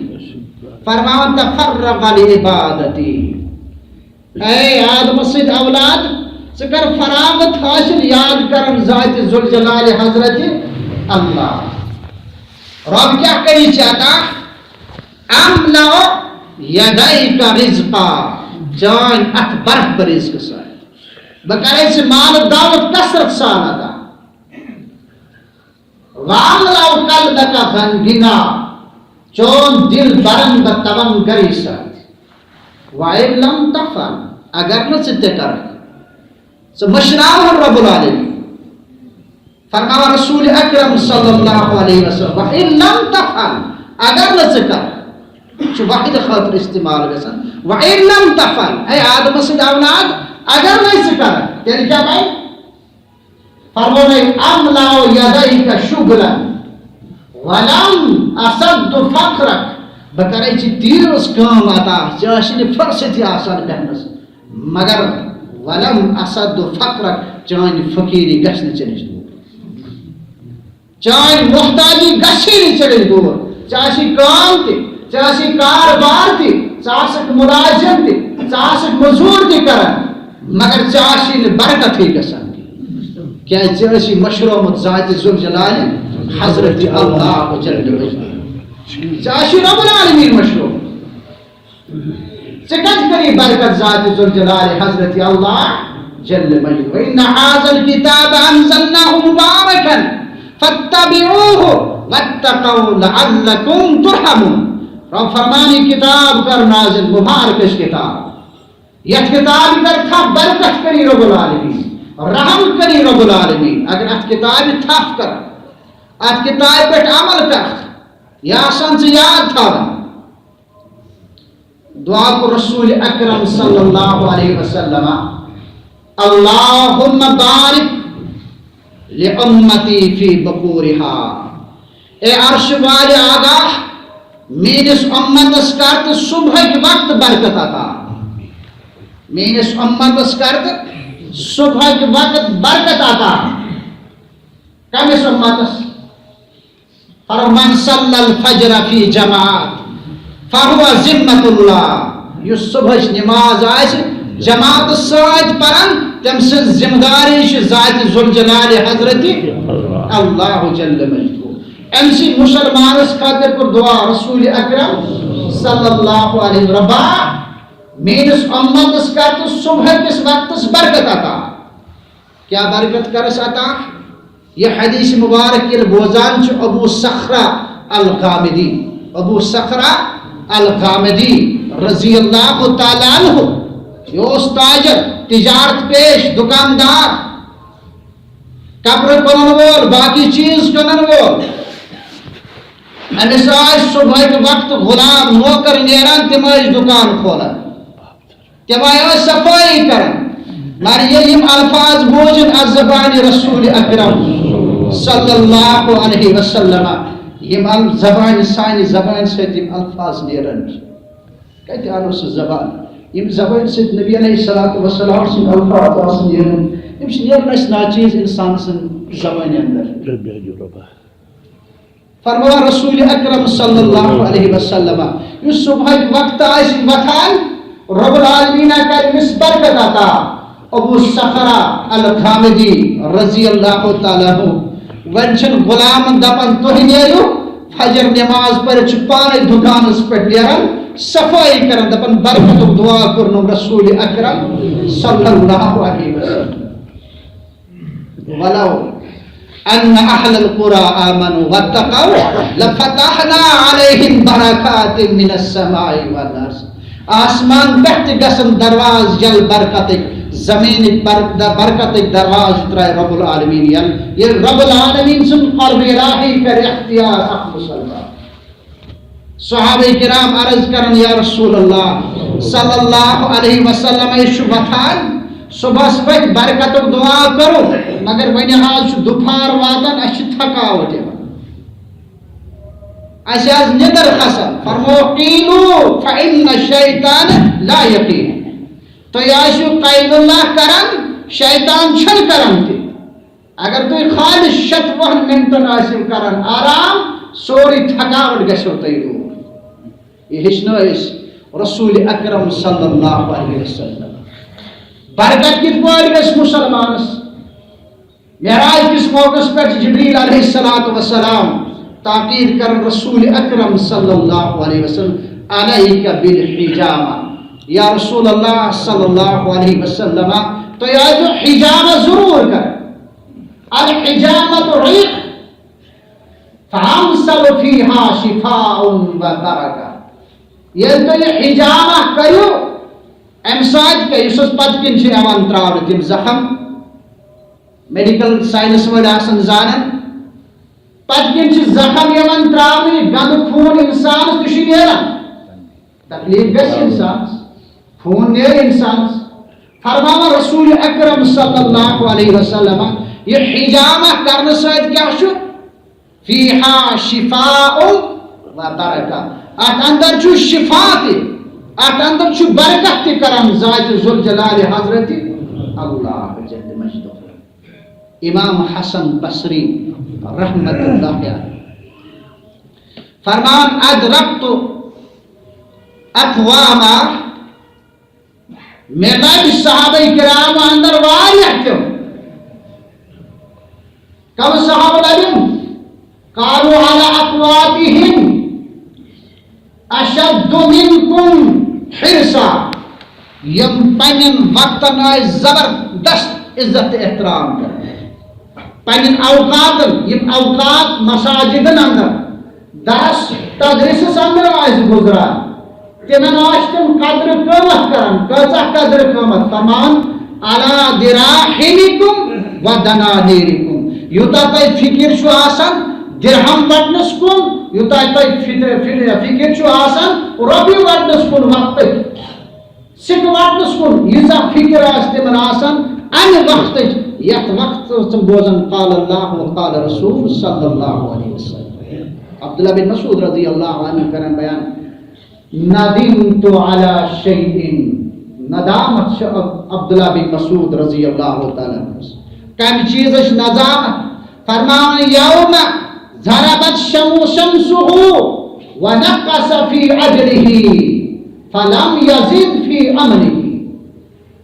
فرماوان، تفرغ لعبادتی۔ اے آدم سٕنٛدۍ اولاد، ژٕ کر فراغت حٲصِل یاد کرن ذاتِ ذوالجلال حضرت اللہ۔ رب کیٛاہ کری ژےٚ عطا؟ املأ یدیک رزقا، چٲنۍ اتھ برکھ بہٕ رزقہٕ سۭتۍ۔ بہٕ کرے ژےٚ مال دولت کثرت سان عطا۔ واملأ قلبک غنیٰ، چون دل برن بہٕ توانگری سۭتۍ۔ وإن لم تفعل، اگر نہٕ ژٕ تہِ کرکھ، ژٕ مٔشراوہن رب العالمین۔ فرماوان رسول اکرم صلی اللہ علیہ وسلم، وإن لم تفعل، اگر نہٕ ژٕ کر، چھُ وحدِ خٲطرٕ استعمال گژھان۔ وَإِن لَمْ تَفْعَلْ، اے آدمہٕ سٕنٛدۍ اولاد، اگر نَے ژٕ کر، تیٚلہِ کیٛاہ بَنہِ؟ فرمونے، أَمْلَأَ يَدَيْكَ شُغْلًا وَلَمْ أَسَدَّ فَقْرَكَ، بہٕ کرے ژےٚ تیٖژ کٲم عطا، ژےٚ آسہِ نہٕ فرصتی آسان بیٚہنَس، مگر وَلَمْ أَسَدَّ فَقْرَكَ، چٲنۍ فقیٖری گژھِ نہٕ ژےٚ نِش دوٗر۔ چٲنۍ محتاجی گژھی نہٕ ژےٚ نِش دوٗر۔ ژےٚ آسی کٲم تہِ، ژےٚ آسی کاربار تہِ، ژٕ آسکھ مُلازِم تہِ، ژٕ آسکھ مٔزوٗر تہِ کران، مگر ژےٚ آسی نہٕ برکتٕے گژھان کینٛہہ۔ کیٛازِ ژےٚ آسی مٔشرومُت ذاتِ ذوالجلالِ حضرت اللہ جل وجلہ۔ ژےٚ آسی رب العالمین مٔشرومُت۔ ژےٚ کتہِ کری برکت ذاتِ ذوالجلالِ حضرت اللہ جل مجدہ؟ وَإِنَّ هَذَا الْكِتَابَ أَنزَلْنَاهُ مُبَارَكًا فَاتَّبِعُوهُ وَاتَّقُوا لَعَلَّكُمْ تُرْحَمُونَ۔ رب فرمان، یہِ کتاب کر نازل، مبارک چھِ کتاب۔ یتھ کتابہِ کر تھپھ، برکت کری رب العالمین، رحم کری رب العالمین۔ اگر اتھ کتابہِ تھپھ کر، اتھ کتابہِ پٮ۪ٹھ عمل کر، یہِ آسان ژٕ یاد تھاوان۔ دعا کوٚر رسول اکرم صلی اللہ علیہ وسلم، اللہم بارک لامتی فی بکورہا۔ اے عرش والے آگاہ، میٲنِس امتس کر تہٕ صبحٕکۍ وقت برکت عطا۔ میٲنِس امتس کر تہٕ صبحٕکۍ وقت برکت عطا۔ کٔمِس امتس؟ فرماو، من صلی الفجر فی جماعت فہو ذمۃ اللہ، یُس صبحٕچ نماز آسہِ جماعتس سۭتۍ پران، تٔمۍ سٕنٛز ذمہ داری چھِ ذاتِ ذوالجلالِ حضرت اللہ جل مجدہ۔ أمۍ سٕنٛدۍ مُسلمانس خٲطرٕ کوٚر دعا رسول اکرم صلی اللہ علیہ وسلم، ربا، میٲنِس اُمتس کر تہٕ صبحٕکِس وقتس برکت عطا۔ کیا برکت کرس عطا؟ یہ حدیث مبارک ییٚلہِ بوزان چھُ ابو صخرہ الغامدی، ابو صخرہ الغامدی رضی اللہ تعالیٰ عنہ، یہ اوس تاجر، تجارت پیش، دکاندار، کپرٕ کٕنن وول، باقی چیز کٕنن وول۔ أمِس ٲسۍ صبحٕکۍ وقتہٕ غلام نوکر نیران، تِم ٲسۍ دُکان کھولان۔ تِم آیہِ صفٲیی کران۔ مگر ییٚلہِ یِم الفاظ بوٗزِن از زبانِ رسول اکرم صلی اللہ علیہ وسلم، یِم ال-، زبانہِ، سانہِ زبانہِ سۭتۍ یِم الفاظ نیران چھِ، کتہِ اَنو سُہ زبان؟ یِم زبانہِ سۭتۍ نبی علیہ الصلوۃ والسلام سٕنٛدۍ الفاظ آسان نیران، یِم چھِ نیران اَسہِ ناچیز اِنسان سٕنٛدِ زبانہِ اندر۔ فرماوان رسول اکرم صلی اللہ علیہ وسلم، یُس صبحٕکۍ وقتہٕ آسہِ وۄتھان، رب العالمین کرِ أمِس برکت عطا۔ ابو صخرہ الغامدی رضی اللہ تعالیٰ عنہ، وۄنۍ چھِنہٕ غلامن دپان، "تُہۍ نیرِو"، فجر نماز پٔرِتھ چھُ پانے دُکانس پٮ۪ٹھ نیران، صفٲیی کران، دپان، "برکتُک دعا کوٚرنم رسول اکرم صلی اللہ علیہ وسلم۔" ولو ان اہل القری آمنوا واتقوا لفتحنا علیہم برکات من السماء والارض۔ آسمان پٮ۪ٹھ تہِ گژھن دروازٕ یل برکتٕکۍ، زمینٕکۍ بر-، د-، برکتٕکۍ دروازٕ ترٛایہِ رب العالمین یل۔ ییٚلہِ رب العالمین سُنٛد قرب الہی کرِ اختیار اکھ مسلمان۔ صحابہ کرام عرض کرن، یا رسول اللہ صلی اللہ علیہ وسلم، أسۍ چھِ وۄتھان صبحس پٮ۪ٹھ برکتُک دعا کرو، مگر وۄنۍ حظ چھُ دُپھار واتان، اَسہِ چھِ تھکاوٹ یِوان، اَسہِ حظ نِدٕر کھسان۔ فرمو، قیلو فإن الشیطان لا یقین، تُہۍ ٲسِو قیل اللہ کران، شیطان چھُنہٕ کران تہِ۔ اگر تُہۍ خالص شتوُہن منٹن آسِو کران آرام، سورُے تھکاوٹ گژھیو تۄہہِ دوٗر۔ یہِ ہیٚچھنٲے أسۍ رسول اکرم صلی اللہ علیہ وسلم۔ برکت کِتھ پٲٹھۍ گژھِ مسلمانس؟ معراج کِس موقعس پٮ۪ٹھ جبریل علیہ الصلوۃ والسلام تاکید کرن رسول اکرم صلی اللہ علیہ وسلم، علیک بالحجامہ، یا رسول اللہ صلی اللہ علیہ وسلم، تُہۍ ٲسِو حجامہ ضرور کران۔ الحجامة ريق فأمثل فيها شفاء وبركة۔ ییٚلہِ تُہۍ یہِ حجامہ کٔرِو، اَمہِ سۭتۍ کیٛاہ، یُس حظ پتہٕ کِنۍ چھِ یِوان ترٛاونہٕ تِم زخم، میڈیکل ساینس وٲلۍ آسان زانان، پتہٕ کِنۍ چھِ زخم یِوان تراونہٕ، یہِ گنٛدٕ خوٗن اِنسانَس تہِ چھُ نیران۔ تکلیٖف گژھِ اِنسانَس، خوٗن نیرِ اِنسانَس۔ فرماوان رسول اکرم صلی اللہ علیہ وسلم، یہِ حجامہ کرنہٕ سۭتۍ کیٛاہ چھُ؟ فیہا شفاء و برکہ۔ اتھ اندر چھُ شفا تہِ، اتھ اندر چھُ برکت تہِ کران ذات ذوالجلال حضرت اللہ جل مجدہ۔ امام حسن بصری رحمت اللہ علیہ فرمان، ادرکت اقواما، مےٚ لَبۍ صحابہ کرام اندر واریاہ تِم۔ کم صحابہ لَبِم؟ قالوا على اقواتهم اشد منکم حرصا۔ یِم پننٮ۪ن وقتن ٲسۍ زبردست عزت تہٕ احترام کران۔ پننٮ۪ن اوقاتن، یِم اوقات مساجدن اندر درس تدریسس اندر آسہِ گزران، تِمن آسہِ تِم قدر قۭمتھ کران۔ کۭژاہ قدر قۭمتھ؟ فرمان، علی دراہمکم و دنانیرکم۔ یوٗتاہ تۄہہِ فکر چھُ آسان درہم وٹنس کُن، یوٗتاہ تۄہہِ فکر، فکر، فکر چھُ آسان رۄپیہِ وٹنس کُن وقتٕچ، سکہٕ وٹنس کُن، ییٖژاہ فکر آسہِ تِمن آسان امہِ وقتٕچ، یتھ وقتس تِم بوزان قال اللہ و قال رسول صلی اللہ علیہ وسلم۔ عبداللہ بن مسعود رضی اللہ عنہ کران بیان، ندمت علی شیء، ندامت چھِ عب-، عبداللہ بن مسعود رضی اللہ تعالیٰ عنہ۔ کمہِ چیٖزٕچ ندامت؟ فرماوان، یوم ضربت شم-، شمسہ و نقص فی اجلہ فلم یزد فی عملہ۔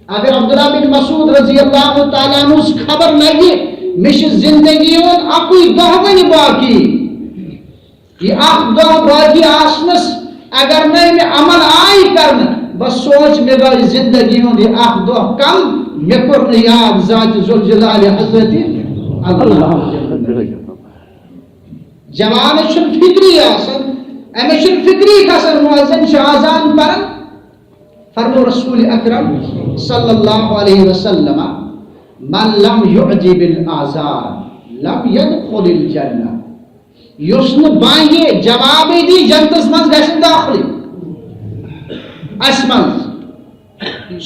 اگر عبداللہ بن مسعود رضی اللہ تعالیٰ عنہ خبر لگہِ، مےٚ چھِ زندگی ہُنٛد اَکُے دۄہ وۄنۍ باقی، یہِ اکھ دۄہ باقی آسنس اگر نہٕ مےٚ عمل آیہِ کرنہٕ، بس سونچ، مےٚ گوٚو زندگی ہُنٛد یہِ اکھ دۄہ کم، مےٚ کوٚر نہٕ یاد ذات ذوالجلال حضرت اللہ۔ جوانس چھُنہٕ فکری آسان، أمِس چھُنہٕ فکری کھسان، مؤذن چھُ اذان پران۔ فرمو رسول اکرم صلی اللہ علیہ وسلم، من لم یعجب الاذان لم یدخل الجنہ۔ یُس نہٕ بانگہِ جوابٕے دی، جنتس منٛز گژھِ نہٕ دٲخلٕے۔ اسہِ منٛز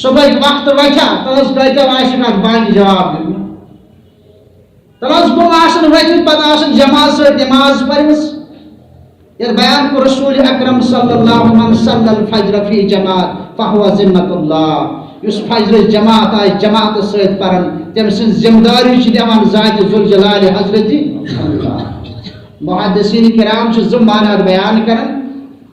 صبحٕکۍ وقتہٕ وۄتھیا، تہٕ حظ کٲتیٛاہ آسہِ نہٕ اتھ بانگہِ جواب دیُن؟ تہٕ حظ کٕم آسن وۄتھمٕتۍ، پتہٕ آسن جماعت سۭتۍ نماز پٔرمٕژ۔ یتھ بیان کوٚر رسول اکرم صلی اللہ علیہ وسلم، من صلی الفجر فی جماعت فہو ذمۃ اللہ۔ یُس فجرٕچ جماعت آسہِ جماعتس سۭتۍ پران، تٔمۍ سٕنٛز ذمہ دٲری چھِ نِوان ذات ذوالجلال حضرت اللہ۔ محدثین کرام چھِ زٕ معنی بیان کران۔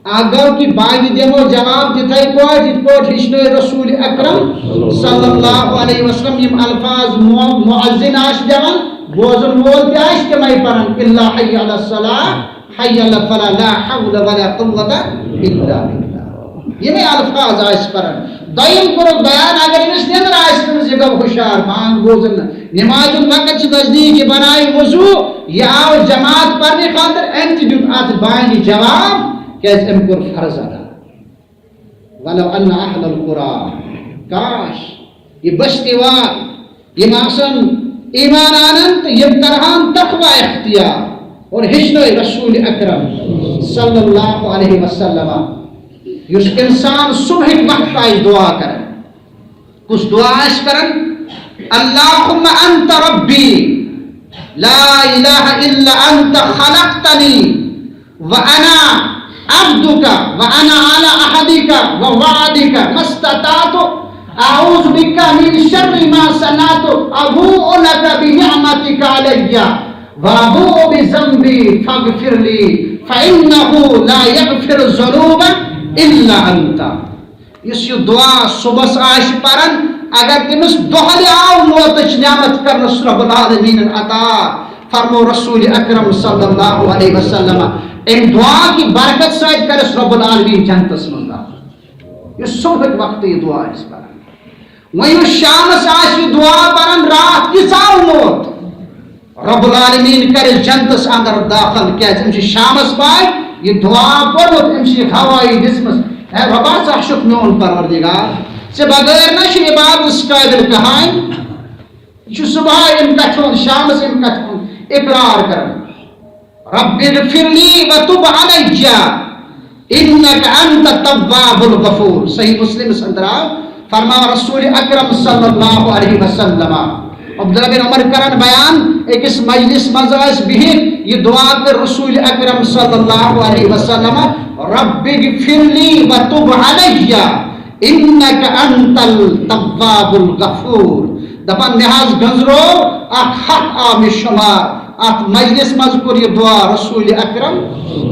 اکھ گوٚو کہِ بانگہِ دِمو جواب تِتھے پٲٹھۍ، یِتھ پٲٹھۍ ہیٚچھنٲے رسول اکرم صلی اللہ علیہ وسلم۔ یِم الفاظ مو-، مؤذن آسہِ دِوان، بوزن وول تہِ آسہِ تِمے پران، الا حی علی الصلاۃ، حی علی الفلاح، لا حول ولا قوۃ الا باللہ۔ یِمے الفاظ آسہِ پران۔ دوٚیِم کوٚرُکھ بیان، اگر أمِس نیٚنٛدٕر آسہِ گٔمٕژ، یہِ گوٚو ہُشار، بانگ بوزُن نہٕ۔ نمازِ ہُنٛد وقت چھُ نزدیٖک، یہِ بنایہِ وضو، یہِ آو جماعت پرنہِ خٲطرٕ، أمۍ تہِ دیُت اتھ بانگہِ جواب، کیازِ أمۍ کوٚر فرض ادا۔ ولو ان اہل القری، کاش، یہِ بستی وال، یِم آسن ایمان انان تہٕ یِم کرہن تقوی اختیار۔ اور ہیٚچھنٲے رسول اکرم صلی اللہ علیہ وسلم، یُس انسان صبحٕکۍ وقتہٕ آسہِ دعا کران، کُس دعا آسہِ کران؟ اللہم انت ربی، لا الہ الا انت خلقتنی وانا عبدک وانا علی عہدک ووعدک ما استطعت، اعوذ بک من شر ما صنعت، ابوء لک بنعمتک علی وابوء بذنبی فاغفر لی فانہ لا یغفر الذنوب الا انت۔ یُس یہِ دعا صبحس آسہِ پران، اگر تٔمِس دۄہلہِ آو موتٕچ نعمت کرنس رب العالمینن عطا، فرمو رسول اکرم صلی اللہ علیہ وسلم، امہِ دعا کہِ برکت سۭتۍ کرس رب العالمین جنتس منٛز داخل۔ یُس صبحٕکۍ وقتہٕ یہِ دعا آسہِ پران، وۄنۍ یُس شامس آسہِ یہِ دعا پران، راتھ کہِ ژاو موت، رب العالمین کرِ جنتس اندر داخل، کیازِ أمۍ چھِ شامس پاے یہِ دعا پوٚرمُت، أمۍ چھِ یہِ گواہی دِژمٕژ، اے ربا، ژٕ ہا چھُکھ میون پروردگار، ژےٚ بغٲر نہ چھُ عبادتس قٲبل کہانۍ۔ یہِ چھُ صبحٲے أمۍ کتھِ ہُنٛد، شامس أمۍ کتھِ ہُنٛد اقرار کران۔ رب اغفر لي وتب علي إنك أنت التواب الغفور۔ صحیح مسلمس اندر آو، فرماوان رسول اکرم صلی اللہ علیہ وسلم، عبداللہ بن عمر کران بیان، أکِس مجلس منٛز ٲسۍ بِہِتھ، یہِ دعا کٔر رسول اکرم صلی اللہ علیہ وسلم، رب اغفر لي وتب علي إنك أنت التواب الغفور۔ دپان، مےٚ حظ گنزرو اکھ ہتھ آو مےٚ شمار۔ اتھ مجلس منٛز کوٚر یہِ دعا رسول اکرم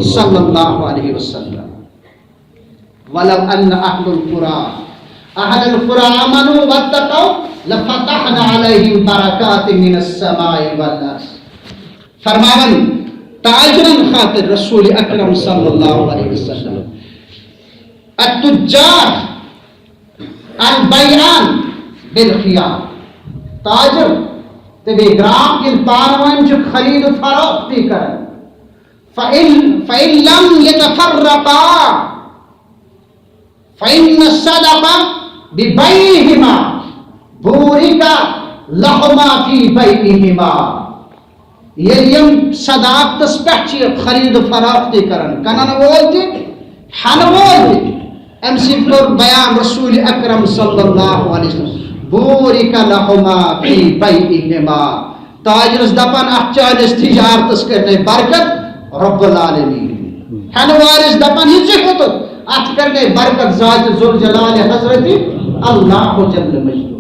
صلی اللہ علیہ وسلم۔ ولو أن أهل القرى، أهل القرى آمنوا واتقوا لفتحنا عليهم بركات من السماء والأرض۔ فرماوان تاجرن خاطر رسول اکرم صلی اللہ علیہ وسلم، التجار البيعان بالخيار، تاجر تہٕ بیٚیہِ گراہک ییٚلہِ پانہٕ ؤنۍ چھِ خرید و فروخت تہِ کران، فإن فإن لم يتفرقا فإن الصدق ببيعهما بورك لهما في بيعهما۔ ییٚلہِ یِم صداقتس پٮ۪ٹھ چھِ خرید و فروخت تہِ کران، کٕنن وول تہِ، ہٮ۪نہٕ وول تہِ، اَمہِ سۭتۍ کوٚر بیان رسول اکرم صلی اللہ علیہ وسلم، بورک لہما فی بیعہما۔ تاجرس دپان، اتھ چٲنِس تجارتس کرنے برکت رب العالمین۔ ہٮ۪نہٕ وٲلِس دپان، یہِ ژےٚ ہیوٚتُتھ، اتھ کرنے برکت ذات ذوالجلال حضرت اللہ جل مجدہ۔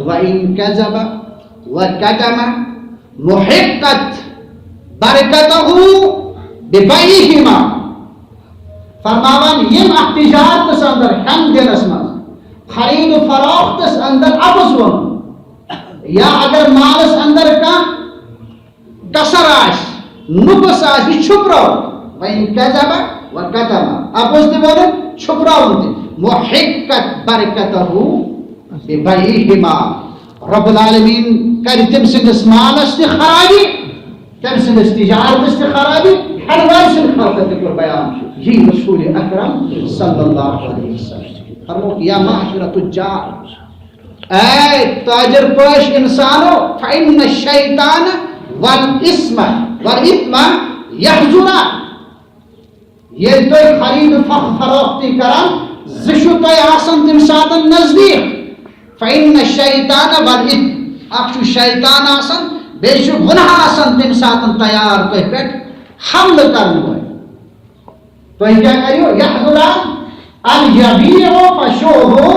وَإِن كَذَبَ وَكَتَمَ مُحِقَّتْ بَرَكَتُهُ بِبَيْعِهِمَا۔ فرماوان، یِم اتھ تجارتس اندر ہٮ۪ن دِنس منٛز، خرید و فروختس اندر اپُز ووٚن، یا اگر مالس اندر کانٛہہ کسر آسہِ، نُقص آسہِ، یہِ چھُپراوُن۔ وَإِن كَذَبَ وَكَتَمَ، اپُز تہِ ووٚنُن، چھُپراوُن تہِ۔ مُحِقَّتْ بَرَكَتُهُ بِبَيْعِهِمَا۔ رب العالمین کرِ تٔمۍ سٕنٛدِس مالس تہِ خرابی، تٔمۍ سٕنٛدِس تجارتس تہِ خرابی، ہٮ۪نہٕ وٲلۍ سٕنٛدِ خٲطرٕ تہِ کوٚر بیان۔ یی رسول اکرم صلی اللہ علیہ وسلم فرمووُکھ، یا معشر تجار، اے تاجر پٲش انسانو، فإن الشیطان والاسم والإثم يحضران۔ ییٚلہِ تُہۍ خرید و فخ-، فروختی کران، زٕ چھِو تۄہہِ آسان تَمہِ ساتہٕ نزدیٖک۔ فإن الشیطان والإثم، اکھ چھُ شیطان آسان، بیٚیہِ چھُ گُناہ آسان تَمہِ ساتہٕ تیار تۄہہِ پٮ۪ٹھ حملہٕ کرنہٕ وٲلۍ۔ تُہۍ کیٛاہ کٔرِو؟ یحضران أن يبيعوا فشوه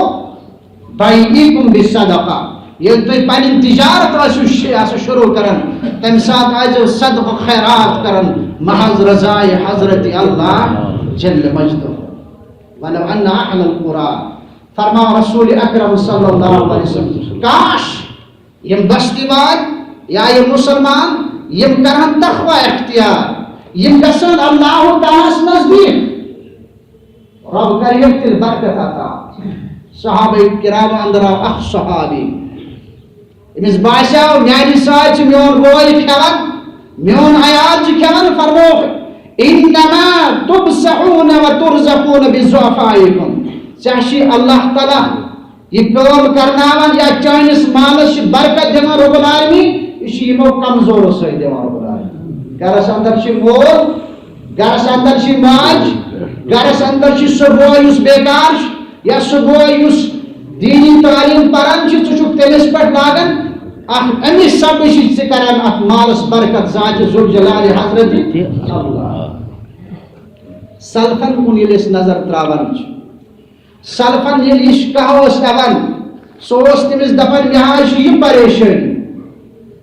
بيعكم بالصدقة۔ ییٚلہِ تُہۍ پنٕنۍ تجارت ٲسِو شِ-، آسو شروع کران، تَمہِ ساتہٕ ٲسۍزیو صدقہٕ خیرات کران محض رضایہِ حضرت اللہ جل مجدہ۔ ولو أن أهل القرى، فرماو رسول اکرم صلی اللہ علیہ وسلم، کاش یِم بستی وٲلۍ یا یِم مسلمان، یِم کرہن تقوی اختیار، یِم گژھن اللہ تعالیٰ ہس نزدیٖک، رب کرِ ییٚتہِ تیٚلہِ برکت عطا۔ صحابہ کرام اندر آو اکھ صحابی، أمِس باسیو، میانہِ سۭتۍ چھِ میون بوے کھٮ۪وان، میون عیال چھُ کھٮ۪وان، فرمووُکھ، انما تبصرون وترزقون بضعفائكم۔ ژےٚ چھِ اللہ تعالیٰ یہِ کٲم کرناوان یا چٲنِس مالس چھِ برکت دِوان رب العالمین، یہِ چھُ یِمو کمزورو سۭتۍ دِوان رب العالمین۔ گرس اندر چھِ مول، گرس اندر چھِ ماج، گرس اندر چھُ سُہ بوے یُس بیکار چھُ، یا سُہ بوے یُس دیٖنی تعلیٖم پران چھُ، ژٕ چھُکھ تٔمِس پٮ۪ٹھ لاگان، اکھ أمِس سببہٕ چھِ ژٕ کران اتھ مالس برکت ذات ذوالجلال حضرت اللہ۔ سلفن کُن ییٚلہِ أسۍ نظر تراوان چھِ، سلفن ییٚلہِ یہِ کانٛہہ اوس یِوان، سُہ اوس تٔمِس دَپان، مےٚ حظ چھِ یہِ پریشٲنی۔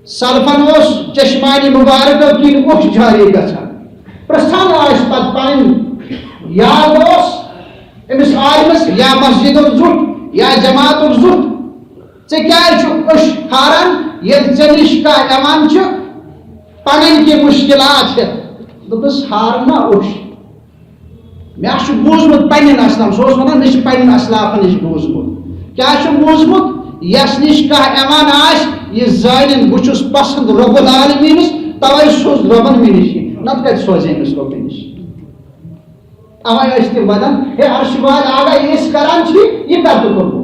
سلفن اوس چشمانِ مُبارکو کِنۍ اوٚش جاری گژھان۔ پرٛژھان ٲسۍ پتہٕ پنٕنۍ یار دوس، أمِس عالمس یا مسجدُک زیُٹھ یا جماعتُک زیُٹھ، ژےٚ کیٛازِ چھُکھ اوٚش پھاران، ییٚلہِ ژےٚ نِش کانٛہہ یِوان چھُ، پنٕنۍ کینٛہہ مُشکِلات ہٮ۪تھ؟ دوٚپُس، پھار نہ اوٚش۔ مےٚ چھُ بوٗزمُت پننٮ۪ن اسلافن، سُہ اوس ونان، مےٚ چھُ پننٮ۪ن اسلافن نِش بوٗزمُت۔ کیٛاہ چھُ بوٗزمُت؟ یس نِش کانٛہہ یِوان آسہِ، یہِ زانن بہٕ چھُس پسند رب العالمینس، توے سوز ربن مےٚ نِش یہِ، نتہٕ کتہِ سوزِ أمِس رب مےٚ نِش؟ اوے ٲسۍ تِم ونان، ہے عرش والۍ، آگاہ یہِ أسۍ کران چھِ، یہِ کتھ کوٚرمُت؟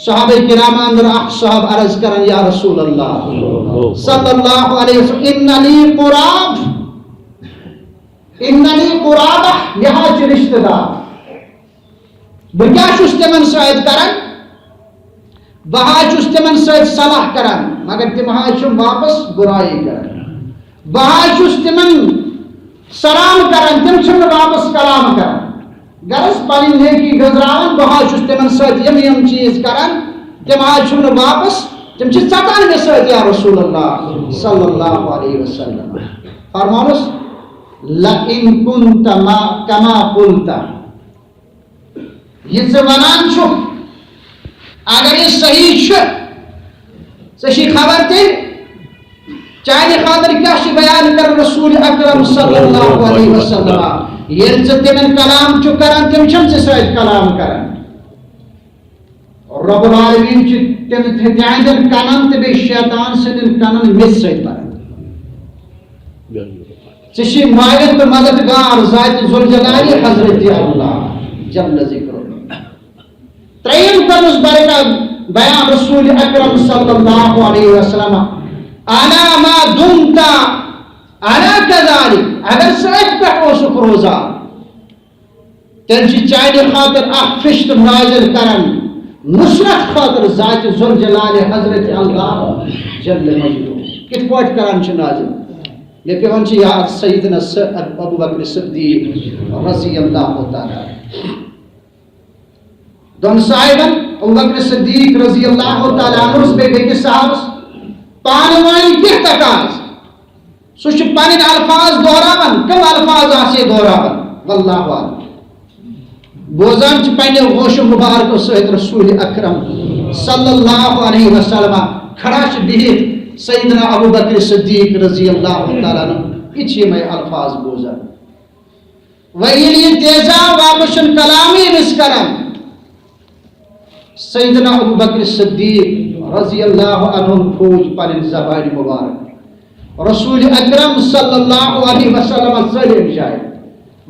صحابہ کرام اندر اکھ صحابہ عرض کران، یا رسول اللہ صلی اللہ علیہ وسلم، ان لی قراب، ان لی قرابہ، مےٚ حظ چھِ رشتہٕ دار، بہٕ کیٛاہ چھُس تِمن سۭتۍ کران؟ بہٕ حظ چھُس تِمن سۭتۍ صلاح کران، مگر تِم حظ چھِ واپس برٲیی کران۔ بہٕ حظ چھُس تِمن سلام کران، تِم چھِنہٕ واپس کلام کران۔ غرض پنٕنۍ نیکی گٔنزراوان، بہٕ حظ چھُس تِمن سۭتۍ یِم یِم چیٖز کران، تِم حظ چھِنہٕ واپس، تِم چھِ ژٹان مےٚ سۭتۍ، یا رسول اللہ صلی اللہ علیہ وسلم۔ فرمونس، لئن کنت ما، کما قلت، یہِ ژٕ وَنان چھُکھ، اگر یہِ صحیح چھُ، ژےٚ چھِ خبر تیٚلہِ، چانہِ خٲطرٕ کیٛاہ چھُ بیان کران رسول اکرم صلی اللہ علیہ وسلم؟ ییٚلہِ ژٕ تِمن کلام چھُکھ کران، تِم چھِنہٕ ژےٚ سۭتۍ کلام کران۔ رب العالمین چھُ تِم، تِہنٛدٮ۪ن کنن تہٕ بیٚیہِ شیطان سٕنٛدٮ۪ن کنن میٚژِ سۭتۍ بَران۔ ژےٚ چھُے معاون تہٕ مددگار ذات ذوالجلال حضرت اللہ جل ذکرہ۔ ترٛیٚیِم طرز برکت بیان رسول اکرم صلی اللہ علیہ وسلم، علی ما دمت علی کذالک، اگر ژٕ أتھۍ پٮ۪ٹھ اوسُکھ روزان، تیٚلہِ چھِ چانہِ خٲطرٕ اکھ فرشتہٕ نازل کران نصرت خٲطرٕ ذات ذوالجلال حضرت اللہ جل مجدہ۔ کِتھ پٲٹھۍ کران چھِ نازل؟ مےٚ پٮ۪وان چھِ یاد سیدنا س-، ابو بکر صدیق رضی اللہ تعالیٰ عنہ۔ دۄن صاحبن، ابو بکر صدیق رضی اللہ تعالیٰ عنہس بیٚیہِ بیٚکِس صاحبس، پانہٕ ؤنۍ کینٛہہ تقاضہٕ۔ سُہ چھُ پنٕنۍ الفاظ دہراوان، کم الفاظ آسہِ دہراوان؟ واللہ اعلم۔ بوزان چھِ پننہِ ہوش مبارک سۭتۍ رسول اکرم صلی اللہ علیہ وسلم کھڑا چھُ بِہِتھ سیدنا ابو بکر صدیق رضی اللہ تعالیٰ عنہ، یہِ چھِ یِمے الفاظ بوزان۔ وۄنۍ ییٚلہِ یہِ تیزا واپس چھُنہٕ کلامٕے أمِس کران، سیدنا ابو بکر صدیق رضی اللہ عنہ کھوٗج پنٕنۍ زبانہِ مبارک۔ رسول اکرم صلی اللہ علیہ وسلم ژٔلۍ أمۍ جایہِ۔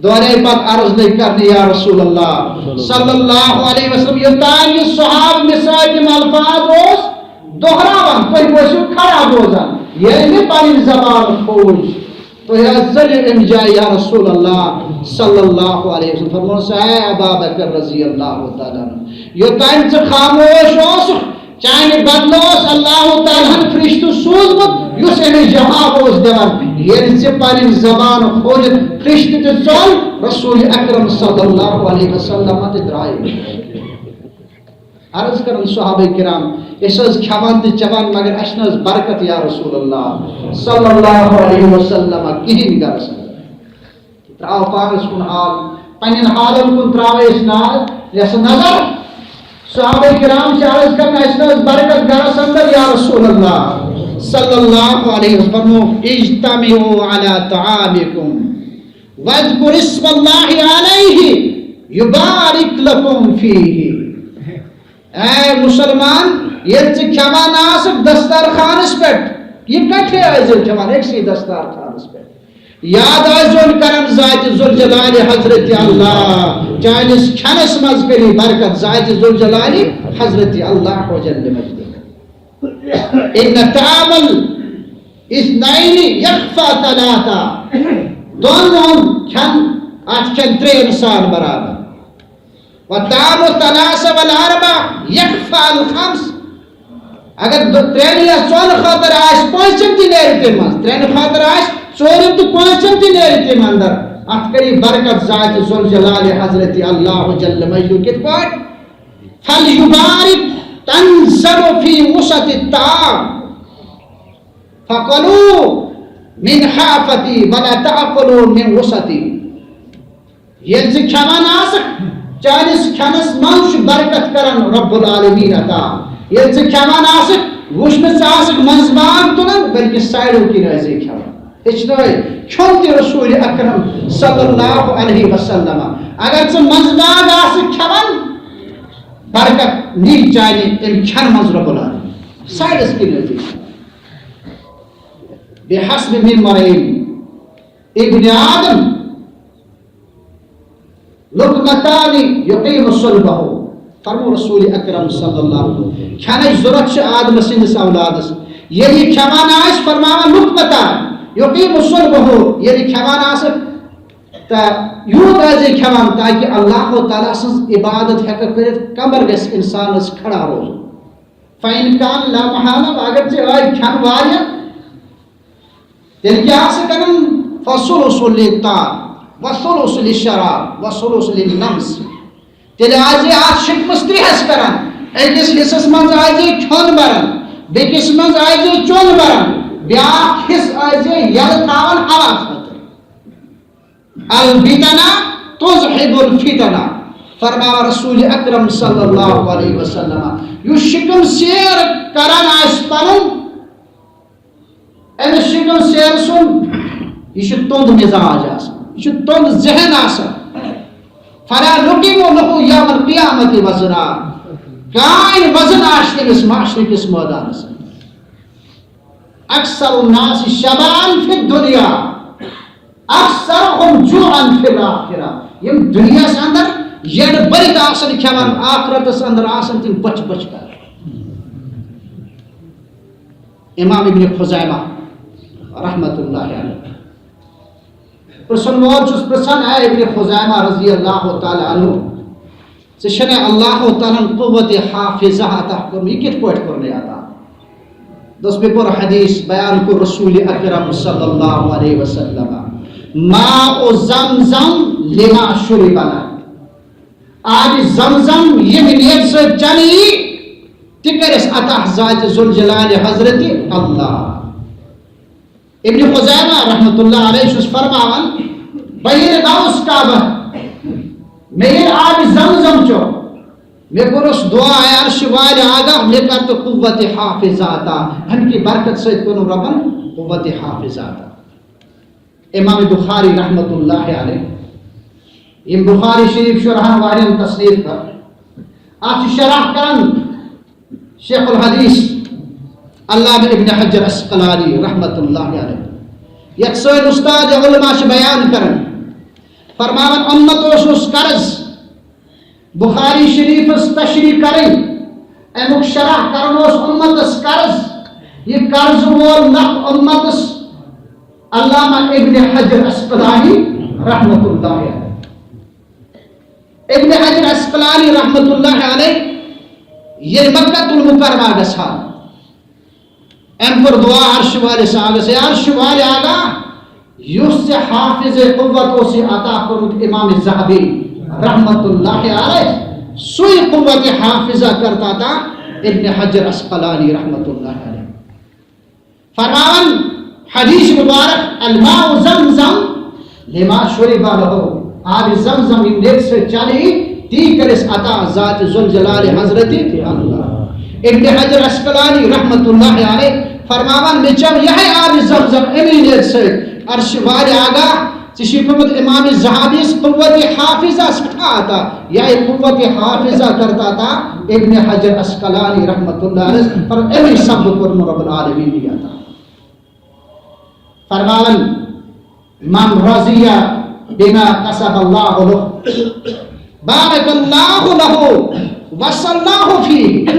دورے پتہٕ عرض لٔگۍ کرنہِ، یا رسول اللہ صلی اللہ علیہ وسلم، یوٚتام یہِ صحابہٕ مےٚ سۭتۍ یِم الفاظ اوس دۄہراوان، تُہۍ ٲسِو کھڑا بوزان، ییٚلہِ مےٚ پنٕنۍ زبان کھوٗج، تُہۍ حظ ژٔلِو اَمہِ جایہِ یا رسول اللہ صلی اللہ علیہ وسلم۔ فرموس، اے ابا بکر رضی اللہ تعالیٰ عنہ، یوٚتام ژٕ خاموش اوسُکھ، چانہِ بدلہٕ اوس اللہ تعالیٰ ہن فرشتہٕ سوٗزمُت، یُس أمِس جواب اوس دِوان۔ ییٚلہِ ژےٚ پنٕنۍ زبان کھوٗجِتھ فرشتہٕ تہِ ژوٚل، رسول اکرم صلی اللہ علیہ وسلم تہِ درٛاے۔ عرض کران صحابہ کرام، أسۍ ٲسۍ کھٮ۪وان تہٕ چٮ۪وان، مگر اَسہِ نہٕ ٲس برکت یا رسول اللہ صلی اللہ علیہ وسلم کِہیٖنۍ گرس اندر۔ تراو پانس کُن حال، پننٮ۪ن حالن کُن تراو أسۍ ناز، یۄس نظر۔ صحابہ کرام چھِ عرض کران، اَسہِ نہٕ ٲس برکت گرس اندر یا رسول اللہ صلی اللہ علیہ وسلم۔ فرمو، اجتمعوا علی طعامکم واذکر اسم اللہ علیہ یبارک لکم فیہ۔ اے مسلمان، ییٚلہِ ژٕ کھٮ۪وان آسکھ دسترخوانس پٮ۪ٹھ، یہِ کتھے ٲسۍزیو کھٮ۪وان أکسٕے دسترخوانس پٮ۪ٹھ، یاد ٲسۍزیون کران ذات ذوالجلال حضرت اللہ، چٲنِس کھٮ۪نس منٛز کٔری برکت ذات ذوالجلال حضرت اللہ جل مجدہ۔ ان طعام الاثنین یکفی ثلاثہ، دۄن دۄہن کھٮ۪ن، اتھ کھٮ۪ن ترٛےٚ انسان برابر۔ وطعام الثلاثہ والاربعہ یکفی الخمس۔ اگر دو-، ترٛٮ۪ن یا ژۄن خٲطرٕ آسہِ، پٲنٛژِم تہِ نیرِ تَمہِ منٛز، ترٛٮ۪ن خٲطرٕ آسہِ، ژوٗرِم تہٕ پٲنٛژِم تہِ نیرِ تَمہِ اندر۔ اتھ کٔرِو برکت ذات ذوالجلال حضرت اللہ جل مجدہ۔ کِتھ پٲٹھۍ؟ فلیبارک، تنزل فی وسط الطعام، فکلوا من حافتی ولا تأکلوا من وسطی۔ ییٚلہِ ژٕ کھٮ۪وان آسکھ، چٲنِس کھٮ۪نس منٛز چھُ برکت کران رب العالمین عطا۔ ییٚلہِ ژٕ کھٮ۪وان آسکھ، وُچھ نہٕ ژٕ آسکھ منٛزباگ تُلان، بلکہِ سایڈو کِنۍ ٲسۍ زِ کھٮ۪وان۔ ہیٚچھنٲے کھیوٚن تہِ رسول اکرم صلی اللہ علیہ وسلم۔ اگر ژٕ منٛزباگ آسکھ کھٮ۪وان، برکت نی چانہِ تَمہِ کھٮ۪نہٕ منٛز رب العالمین۔ سایڈس کِنۍ ٲسۍ زِ کھٮ۪وان۔ بحسب من امرئ ابن آدم لقمتان یقیم صلبہ۔ فرمو رسول اکرم صلی اللہ علیہ وسلم، کھٮ۪نٕچ ضرورت چھِ آدمہٕ سٕنٛدِس اولادس۔ ییٚلہِ یہِ کھٮ۪وان آسہِ، فرماوان لُقمتان یقیم صلبہ، ییٚلہِ کھٮ۪وان آسہِ، تہٕ یوٗت آسہِ یہِ کھٮ۪وان تاکہِ اللہ تعالیٰ سٕنٛز عبادت ہٮ۪کہِ کٔرِتھ، کمر گژھِ انسانس کھڑا روزُن۔ فإن كان لا محالة، اگر ژےٚ آے کھٮ۪ن واریاہ، تیٚلہِ کیٛاہ آسہِ کران؟ فالثلث للطعام والثلث للشراب والثلث للنفس۔ تیٚلہِ آسہِ اَتھ شِکمَس ترٛےٚ حصہٕ کران۔ أکِس حصس منٛز آسہِ کھیوٚن بران، بیٚکِس منٛز آسہِ چیوٚن بران، بیٛاکھ حصہٕ آسہِ یَلہٕ تھاوان ہوا خٲطرٕ۔ البطنہ تذہب الفتنہ، فرماوان رسول اکرم صلی اللہ علیہ وسلم، یُس شِکم سیر کران آسہِ پنُن، أمِس شِکم سیر سُنٛد، یہِ چھُ توٚنٛد مزاج آسان، یہِ چھُ توٚنٛد ذہن آسان۔ فلا نقیم لہ یوم القیامۃ وزنا، کانٛہہ وزن آسہِ تٔمِس معاشرٕ کِس مٲدانس منٛز۔ اکثر الناس شبعا فی الدنیا، اکثرهم جوعا فی الاخرہ۔ یِم دُنیاہس اندر یٔڈ بٔرِتھ آسن کھٮ۪وان، آخرتس اندر آسن تِم بۄچھِ بۄچھِ کران۔ امام ابن خزیمہ رحمت اللہ علیہ پرژھن وول چھُس پرژھان، اے ابن خزیمہ رضی اللہ تعالیٰ عنہ، ژےٚ چھےٚ نہ اللہ تعالیٰ ہن قوت حافظہ عطا کوٚرمُت؟ یہِ کِتھ پٲٹھۍ کوٚر مےٚ عطا؟ دوٚپُس، مےٚ پوٚر حدیث، بیان کوٚر رسول اکرم صلی اللہ علیہ وسلم، ماء زمزم لما شرب لہ۔ آب زمزم ییٚمہِ نیت سۭتۍ چلی، تہِ کٔرِس عطا ذات ذوالجلال حضرت اللہ۔ ابن خزیمہ رحمت اللہ علیہ چھُس فرماوان، بہٕ ییٚلہِ گوٚوُس کعبہ، مےٚ ییٚلہِ آبِ زمزم چوٚو، مےٚ کوٚرُس دعا، اے عرش والہِ آگاہ، مےٚ کر تہٕ قوت حافظہ عطا۔ اَمہِ کہِ برکت سۭتۍ کوٚرُن رۄبن قوت حافظہ عطا۔ امام بخاری رحمت اللہ علیہ، یِم بخاری شریف شرحن واریاہن تصنیف کر، اتھ چھُ شرح کران شیخ الحدیث علامہ ابن حجر عسقلانی رحمت اللہ علیہ، یتھ سٲنۍ استاد علماء چھِ بیان کران، فرماوان، امت اوسُس قرض بخاری شریفس تشریح کرٕنۍ، امیُک شرح کرُن اوس امتس قرض، یہِ قرض وول نفر امتس علامہ ابن حجر عسقلانی رحمت اللہ علیہ۔ ابن حجر عسقلانی رحمت اللہ علیہ ییٚلہِ مکہ المکرمہ گژھان، أمۍ کوٚر دعا عرش والِس آگاہس، اے عرش والہِ آگاہ، یُس ژےٚ حافظ قوت اوس یہِ عطا کوٚرمُت امام ذہبی رحمت اللہ علیہ، سُے قوت حافظہ کرتا تھا ابن حجر عسقلانی رحمت اللہ علیہ۔ فرماوان حدیث مبارک، الماء زمزم لما شرب لہ، آبِ زمزم یِم نیت سۭتۍ چلی، تی کٔرِس عطا ذات ذوالجلال حضرت اللہ۔ ابن حجر عسقلانی رحمت اللہ علیہ فرماوان، مےٚ چیوٚو یِہوٚے آبِ زمزم اَمی نیت سۭتۍ، عرش والہِ آگاہ، ژےٚ چھُے کوٚرمُت امام ذہبیس قوت حافظہ سٮ۪ٹھاہ عطا، یا قوت حافظہ کرتا تھا ابن حجر عسقلانی رحمت اللہ علیہ، پر اَمی سببہٕ کوٚرمُت رب العالمین یہِ عطا۔ فرماوان، من رضی بما کتب اللہ لہ، بارک اللہ لہ، وصی اللہ فیہ۔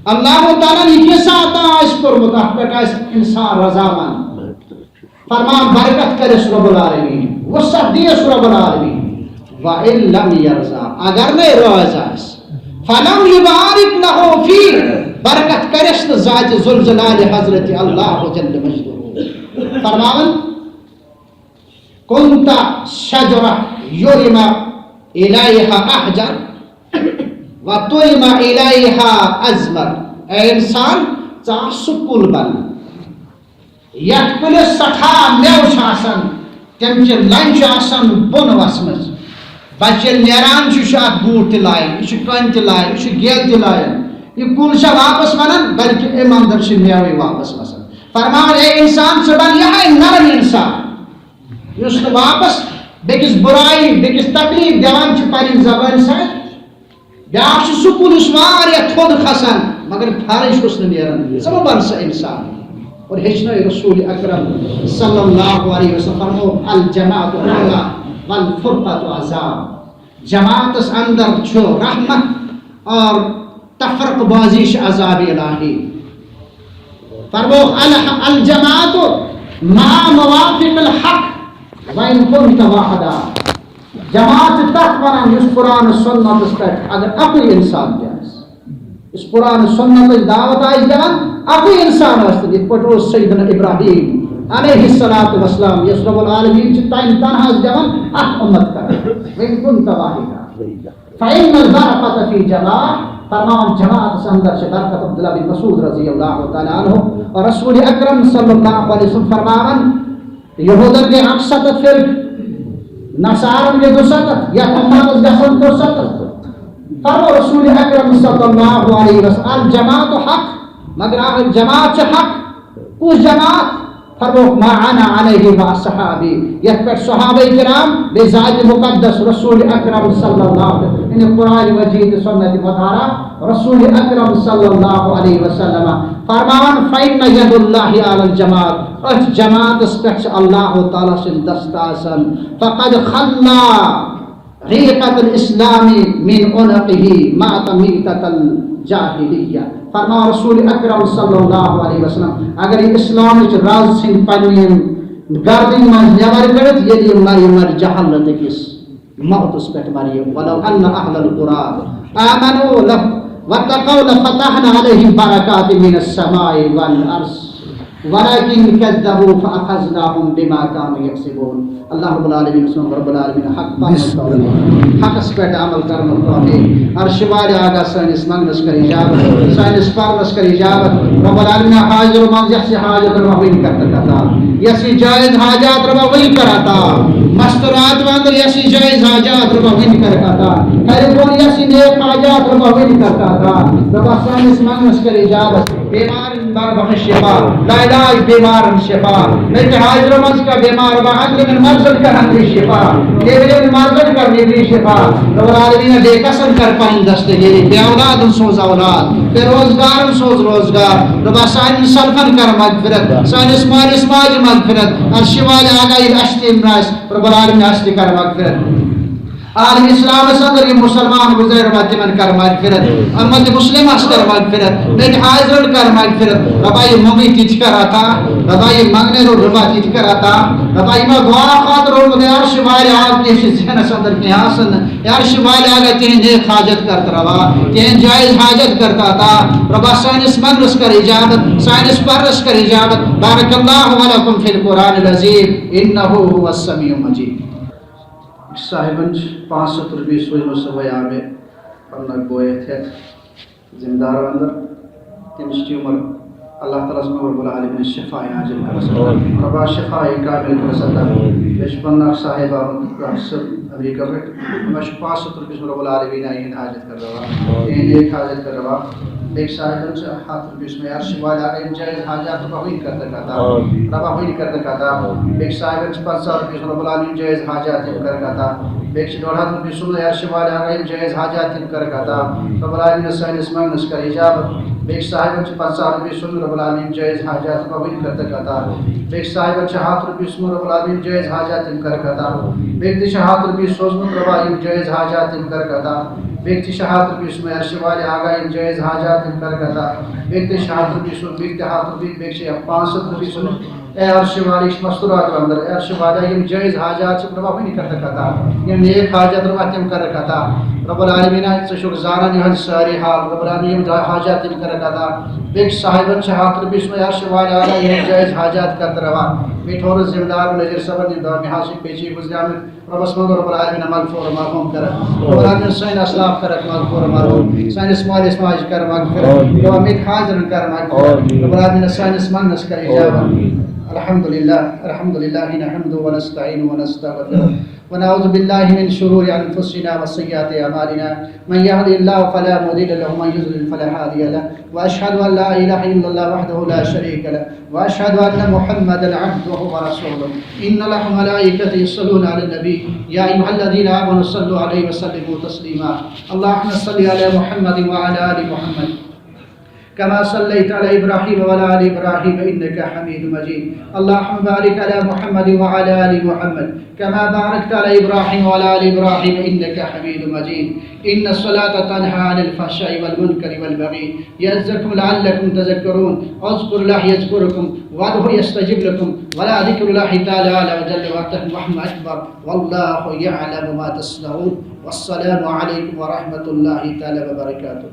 اللہ تعالیٰ ہن یہِ کینٛژھا عطا آسہِ کوٚرمُت، اتھ پٮ۪ٹھ آسہِ انسان رضامند۔ فرمان برکت کرس رب العالمین، وسعت دیس رب العالمین۔ وَإِن لَمْ يَرْضَ، اگر نہٕ راض آسہِ، فَلَمْ يُبَارِكْ لَهُ فِيهِ، برکت کرس نہٕ ذات ذوالجلال حضرت اللہ جل مجدہ۔ فرماوان، كُنْتَ شَجَرَةً يُرْمَى إِلَيْهَا أَحْجَارٌ وَتُرْمَى إِلَيْهَا أَزْمَارٌ۔ اے انسان، ژٕ آس سُہ کُل بنان۔ یتھ کُلِس سٮ۪ٹھاہ مٮ۪وٕ چھُ آسان، تَمہِ چہِ لنجہِ چھُ آسان بۄن وسمٕژ۔ بچہِ ییٚلہِ نیران چھُ، یہِ چھُ اکھ بوٗٹھ تہِ لایان، یہِ چھُ کٔنۍ تہِ لایان، یہِ چھُ گٮ۪ل تہِ لایان۔ یہِ کُل چھا واپس ونان، بلکہِ اَمہِ اندر چھِ مٮ۪وٕے واپس وسان۔ فرماوان، اے انسان، ژٕ بن یِہوٚے نرم انسان، یُس نہٕ واپس بیٚکِس بُرایی، بیٚکِس تکلیف دِوان چھُ پننہِ زبٲنۍ سۭتۍ۔ بیٛاکھ چھُ سُہ کُل یُس واریاہ تھوٚد کھسان، مگر پھرٕے چھُس نہٕ نیران۔ ژٕ مہ بن سُہ انسان۔ اور ہیٚچھنٲے رسول اکرم صلی اللہ علیہ وسلم فرمو، الجماعت رحمہ والفرقۃ عذاب۔ جماعتس اندر چھُ رحمت، اور تفرقہ بازی چھ عذاب الٰہی۔ فرموکھ، الح-، الجماعت مع موافق الحق وإن كنت وحدا۔ جماعت چھ تتھ ونان یُس قرآن و سنتس پٮ۪ٹھ اگر اکُے انسان تہِ آسہِ۔ یُس قرآن و سنتس دعوت آسہِ دِوان، اکُے انسان آسہِ تہِ۔ یِتھ پٲٹھۍ اوس سیدنا ابراہیم علیہ الصلوۃ والسلام، یُس رب العالمین چھ تمہِ تنہاہس دِوان اکھ امت کران۔ وإن كنت وحدا۔ فإن البركة في جماعة، فرماوان جماعتس اندر چھ برکت۔ عبداللہ بن مسعود رضی اللہ تعالیٰ عنہ اور رسول اکرم صلی اللہ علیہ وسلم فرماوان، یہودن گٔے اکستتھ فرقہٕ، نصارن گٔے دُستتھ، یتھ امتس گژھن دُستتھ۔ فرمو رسول اکرم صلی اللہ علیہ وسلم، الجماعت حق، مگر اہل جماعت چھ حق۔ کُس جماعت؟ فرموکھ، ما انا علیہ و اصحابی، یتھ پٮ۪ٹھ صحابہ کرام بیٚیہِ ذات مقدس رسول اکرم صلی اللہ علیہ وسلم، یعنی قرآن مجید، سنت مطہرہ، رسول اکرم صلی اللہ علیہ وسلم فرماوان، فإن يد الله على الجماعة، أتھ جماعتس پٮ۪ٹھ چھ اللہ تعالیٰ سُنٛد دست آسان، فقد خلى ريقة الإسلام من عنقه ما ميتة الجاهلية۔ فرماوان رسول اکرم صلی اللہ علیہ وسلم، اگر یہِ اسلامٕچ رز ژھٕنہِ پننہِ ییٚمہِ گردنہِ منٛز نٮ۪بر کٔڑِتھ، ییٚلہِ یہِ مرِ، یہِ مرِ جہالت کِس موتس پٮ۪ٹھ مرِ یہِ۔ ولو أن أهل القرى آمنوا ل-، واتقوا لفتحنا عليهم بركات من السماء والأرض ولكن كذبوا فأخذناهم بما كانوا يكسبون۔ اللہ رب العالمین سُنٛد، رب العالمین حق پرنُک توفیق، حقس پٮ۪ٹھ عمل کرنُک توفیق، عرش والہِ آقا سٲنِس منگنس کر اجابت، سٲنِس پرنس کر اجابت۔ رب العالمین حاضر منٛز یس یہِ حاجت روا وٕنۍ کر تک عطا، یس یہِ جائز حاجات روا وٕنۍ کر عطا، مستورات اندر یس یہِ جائز حاجات روا وٕنۍ کر عطا، ہر کون یس یہِ نیک حاجات روا وٕنۍ کر عطا۔ رب سٲنِس منگنس کر اجابت۔ بیمار بخش شفا، لاعلاج بیمارن شفا، مےٚ تہِ حاضرو منٛز کانٛہہ بیمار، بہٕ اندرٕ مےٚ مرضن کر اندرٕ شفا، نیبرِم مرضن کر نیبری شفا۔ رب العالمین بے کسن کر پنٕنۍ دستگیری، بے اولادن سوز اولاد، بے روزگارن سوز روزگار۔ رب سانٮ۪ن سلفن کر مغفرت، سٲنِس مٲلِس ماجہِ مغفرت، عرش والہِ آقا ییٚلہِ اَسہِ تہِ یِم آسہِ، رب العالمین اَسہِ تہِ کر مغفرت۔ عالم اسلامس اندر یِم مسلمان گُزرے، ربا تِمن کر مغفرت، امت مسلمس کر مغفرت، مےٚ تہِ حاضرن کر مغفرت۔ ربا یہِ منگنٕے تہِ تہِ کر عطا، ربا یہِ منگنے رو ربا تہِ تہِ کر عطا۔ ربا یِمو دعا خٲطرٕ روٚنمُت، اے عرش والہِ آقا، کینٛہہ چھِ ذہنس اندر کینٛہہ آسان، اے عرش والہِ آقا، تِہنٛدۍ نیک حاجت کر تہٕ روا، تِہنٛدۍ جائز حاجت کر تہٕ عطا۔ ربا سٲنِس منگنس کر اجابت، سٲنِس پرنس کر اجابت۔ بارک اللہ ولکم فی القرآن العظیم، انہ هو السمیع المجید۔ صاحبن چھِ پانٛژھ ہَتھ رۄپیہِ سوٗزمٕژ صُبحٲے آو مےٚ پنُن اکھ بوے یتھ ہٮ۪تھ ذمہٕ دار اندر، تٔمِس چھِ ٹیوٗمر۔ اللہ تعالیٰ ہس منٛگو رب العالمین شفا عاجل کرس عطا۔ ربا شفا کامل کرس عطا۔ بیٚیہِ چھُ پنُن اکھ صاحب آمُت ڈاکٹر صٲب امریکہ پٮ۪ٹھ۔ تِمن چھُ پانٛژھ ہَتھ رۄپیہِ رب العالمین یِہنٛدِ حاجت کر روا۔ یِہنٛدِ نیک حاجت کر روا۔ بیٚیہِ صاحبن چھِ ہتھ رۄپیہِ یُس مےٚ عرش والہِ آقا یِم جٲیز حاجات ربا وٕنۍ کر تک عطا۔ آمین۔ ربا وٕنۍ کر تک عطا۔ آمین۔ بیٚکہِ صاحبن چھِ پنٛژاہ رۄپیہِ رۄب العالمین جٲیز حاجات تِم کرکھ عطا۔ بیٚکہِ چھِ ڈۄڈ ہتھ رۄپیہِ سُمن عرش والہِ آقا یِم جٲیز حاجات تِم کرکھ عطا۔ رۄب العالمین سٲنِس منگنس کر اجابت۔ بیٚکہِ صاحبن چھِ پنٛژاہ رۄپیہِ سُمن رۄب العالمین جٲیز حاجات ربا وٕنۍ کر تک عطا۔ بیٚکہِ صاحبن چھِ ہتھ رۄپیہِ سُمن رۄب العالمین جٲیز حاجات تِم کرکھ عطا۔ بیٚکہِ تہِ چھِ ہتھ رۄپیہِ سوزمُت رۄبا یِم جٲیز حاجات تِم کرکھ عطا۔ بیٚکہِ تہِ چھِ ہتھ رۄپیہِ سُمن عرش والہِ آقا یِم جٲیز حاجات تِم کرکھ عطا۔ بیٚکہِ تہِ چھِ ہتھ رۄپیہِ سُہ، بیٚکہِ تہِ ہتھ رۄپیہِ، بیٚکہِ چھِ پانٛژھ ہتھ رۄپیہِ سُہ۔ اے عرش والہِ، یہِ چھِ مستورات اندر، اے عرش والہِ، یِم جٲیز حاجات چھِ، رۄبا وٕنہِ کرکھ عطا۔ یِم نیک حاجات، رۄبا تِم کرکھ عطا۔ رۄب العالمیٖنہ، ژٕ چھُکھ زانان یِہنٛد سٲری حال، رۄب العالمیٖن، یِم جا-، حاجات تِم کرکھ عطا۔ بیٚکہِ صاحبن چھِ ہتھ رۄپیہِ سُہ، اے عرش والہِ اعلیٰ، یِم جٲیز حاجات کر تہٕ روا۔ بیٚیہِ تھوٚو نہٕ ذمہٕ دار نذیر صٲبن یہِ دۄہ، مےٚ حظ چھِ پیچی گُزریمٕتۍ۔ رۄبس منٛز رۄب العالمین مغفور و مرحوم کر۔ رۄب العالمین سٲنۍ اسلاف کرکھ مغفور و مرحوم۔ آمین۔ سٲنِس مٲلِس ماجہِ کر مغفرت۔ آمین۔ رۄبا مےٚ تہِ حاضرن کر مغفرت۔ آمین۔ رۄب العالمین سٲنِس منگنس کر اجابت۔ آمین۔ الحمد لله، الحمد لله نحمده ونستعينه ونستغفره ونعوذ بالله من شرور أنفسنا وسيئات أعمالنا۔ من يهد الله فلا مضل له ومن يضلل فلا هادي له۔ وأشهد أن لا إله إلا الله وحده لا شريك له، وأشهد أن محمدا عبده ورسوله. إن الله وملائكته يصلون على النبي، يا أيها الذين آمنوا صلوا عليه وسلموا تسليما. اللهم صل على محمد وعلى آل محمد. كما صليت على إبراهيم وعلى آل إبراهيم إنك حميد مجيد. اللهم بارك على محمد وعلى آل محمد كما باركت على إبراهيم وعلى آل إبراهيم إنك حميد مجيد. إن الصلاة تنهى عن الفحشاء والمنكر والبغي يعظكم لعلكم تذكرون. اذكروا الله يذكركم وادعوه يستجب لكم ولذكر الله تعالى أعلى وجل وأكبر والله يعلم ما تصنعون. والسلام عليكم ورحمة الله تعالى وبركاته.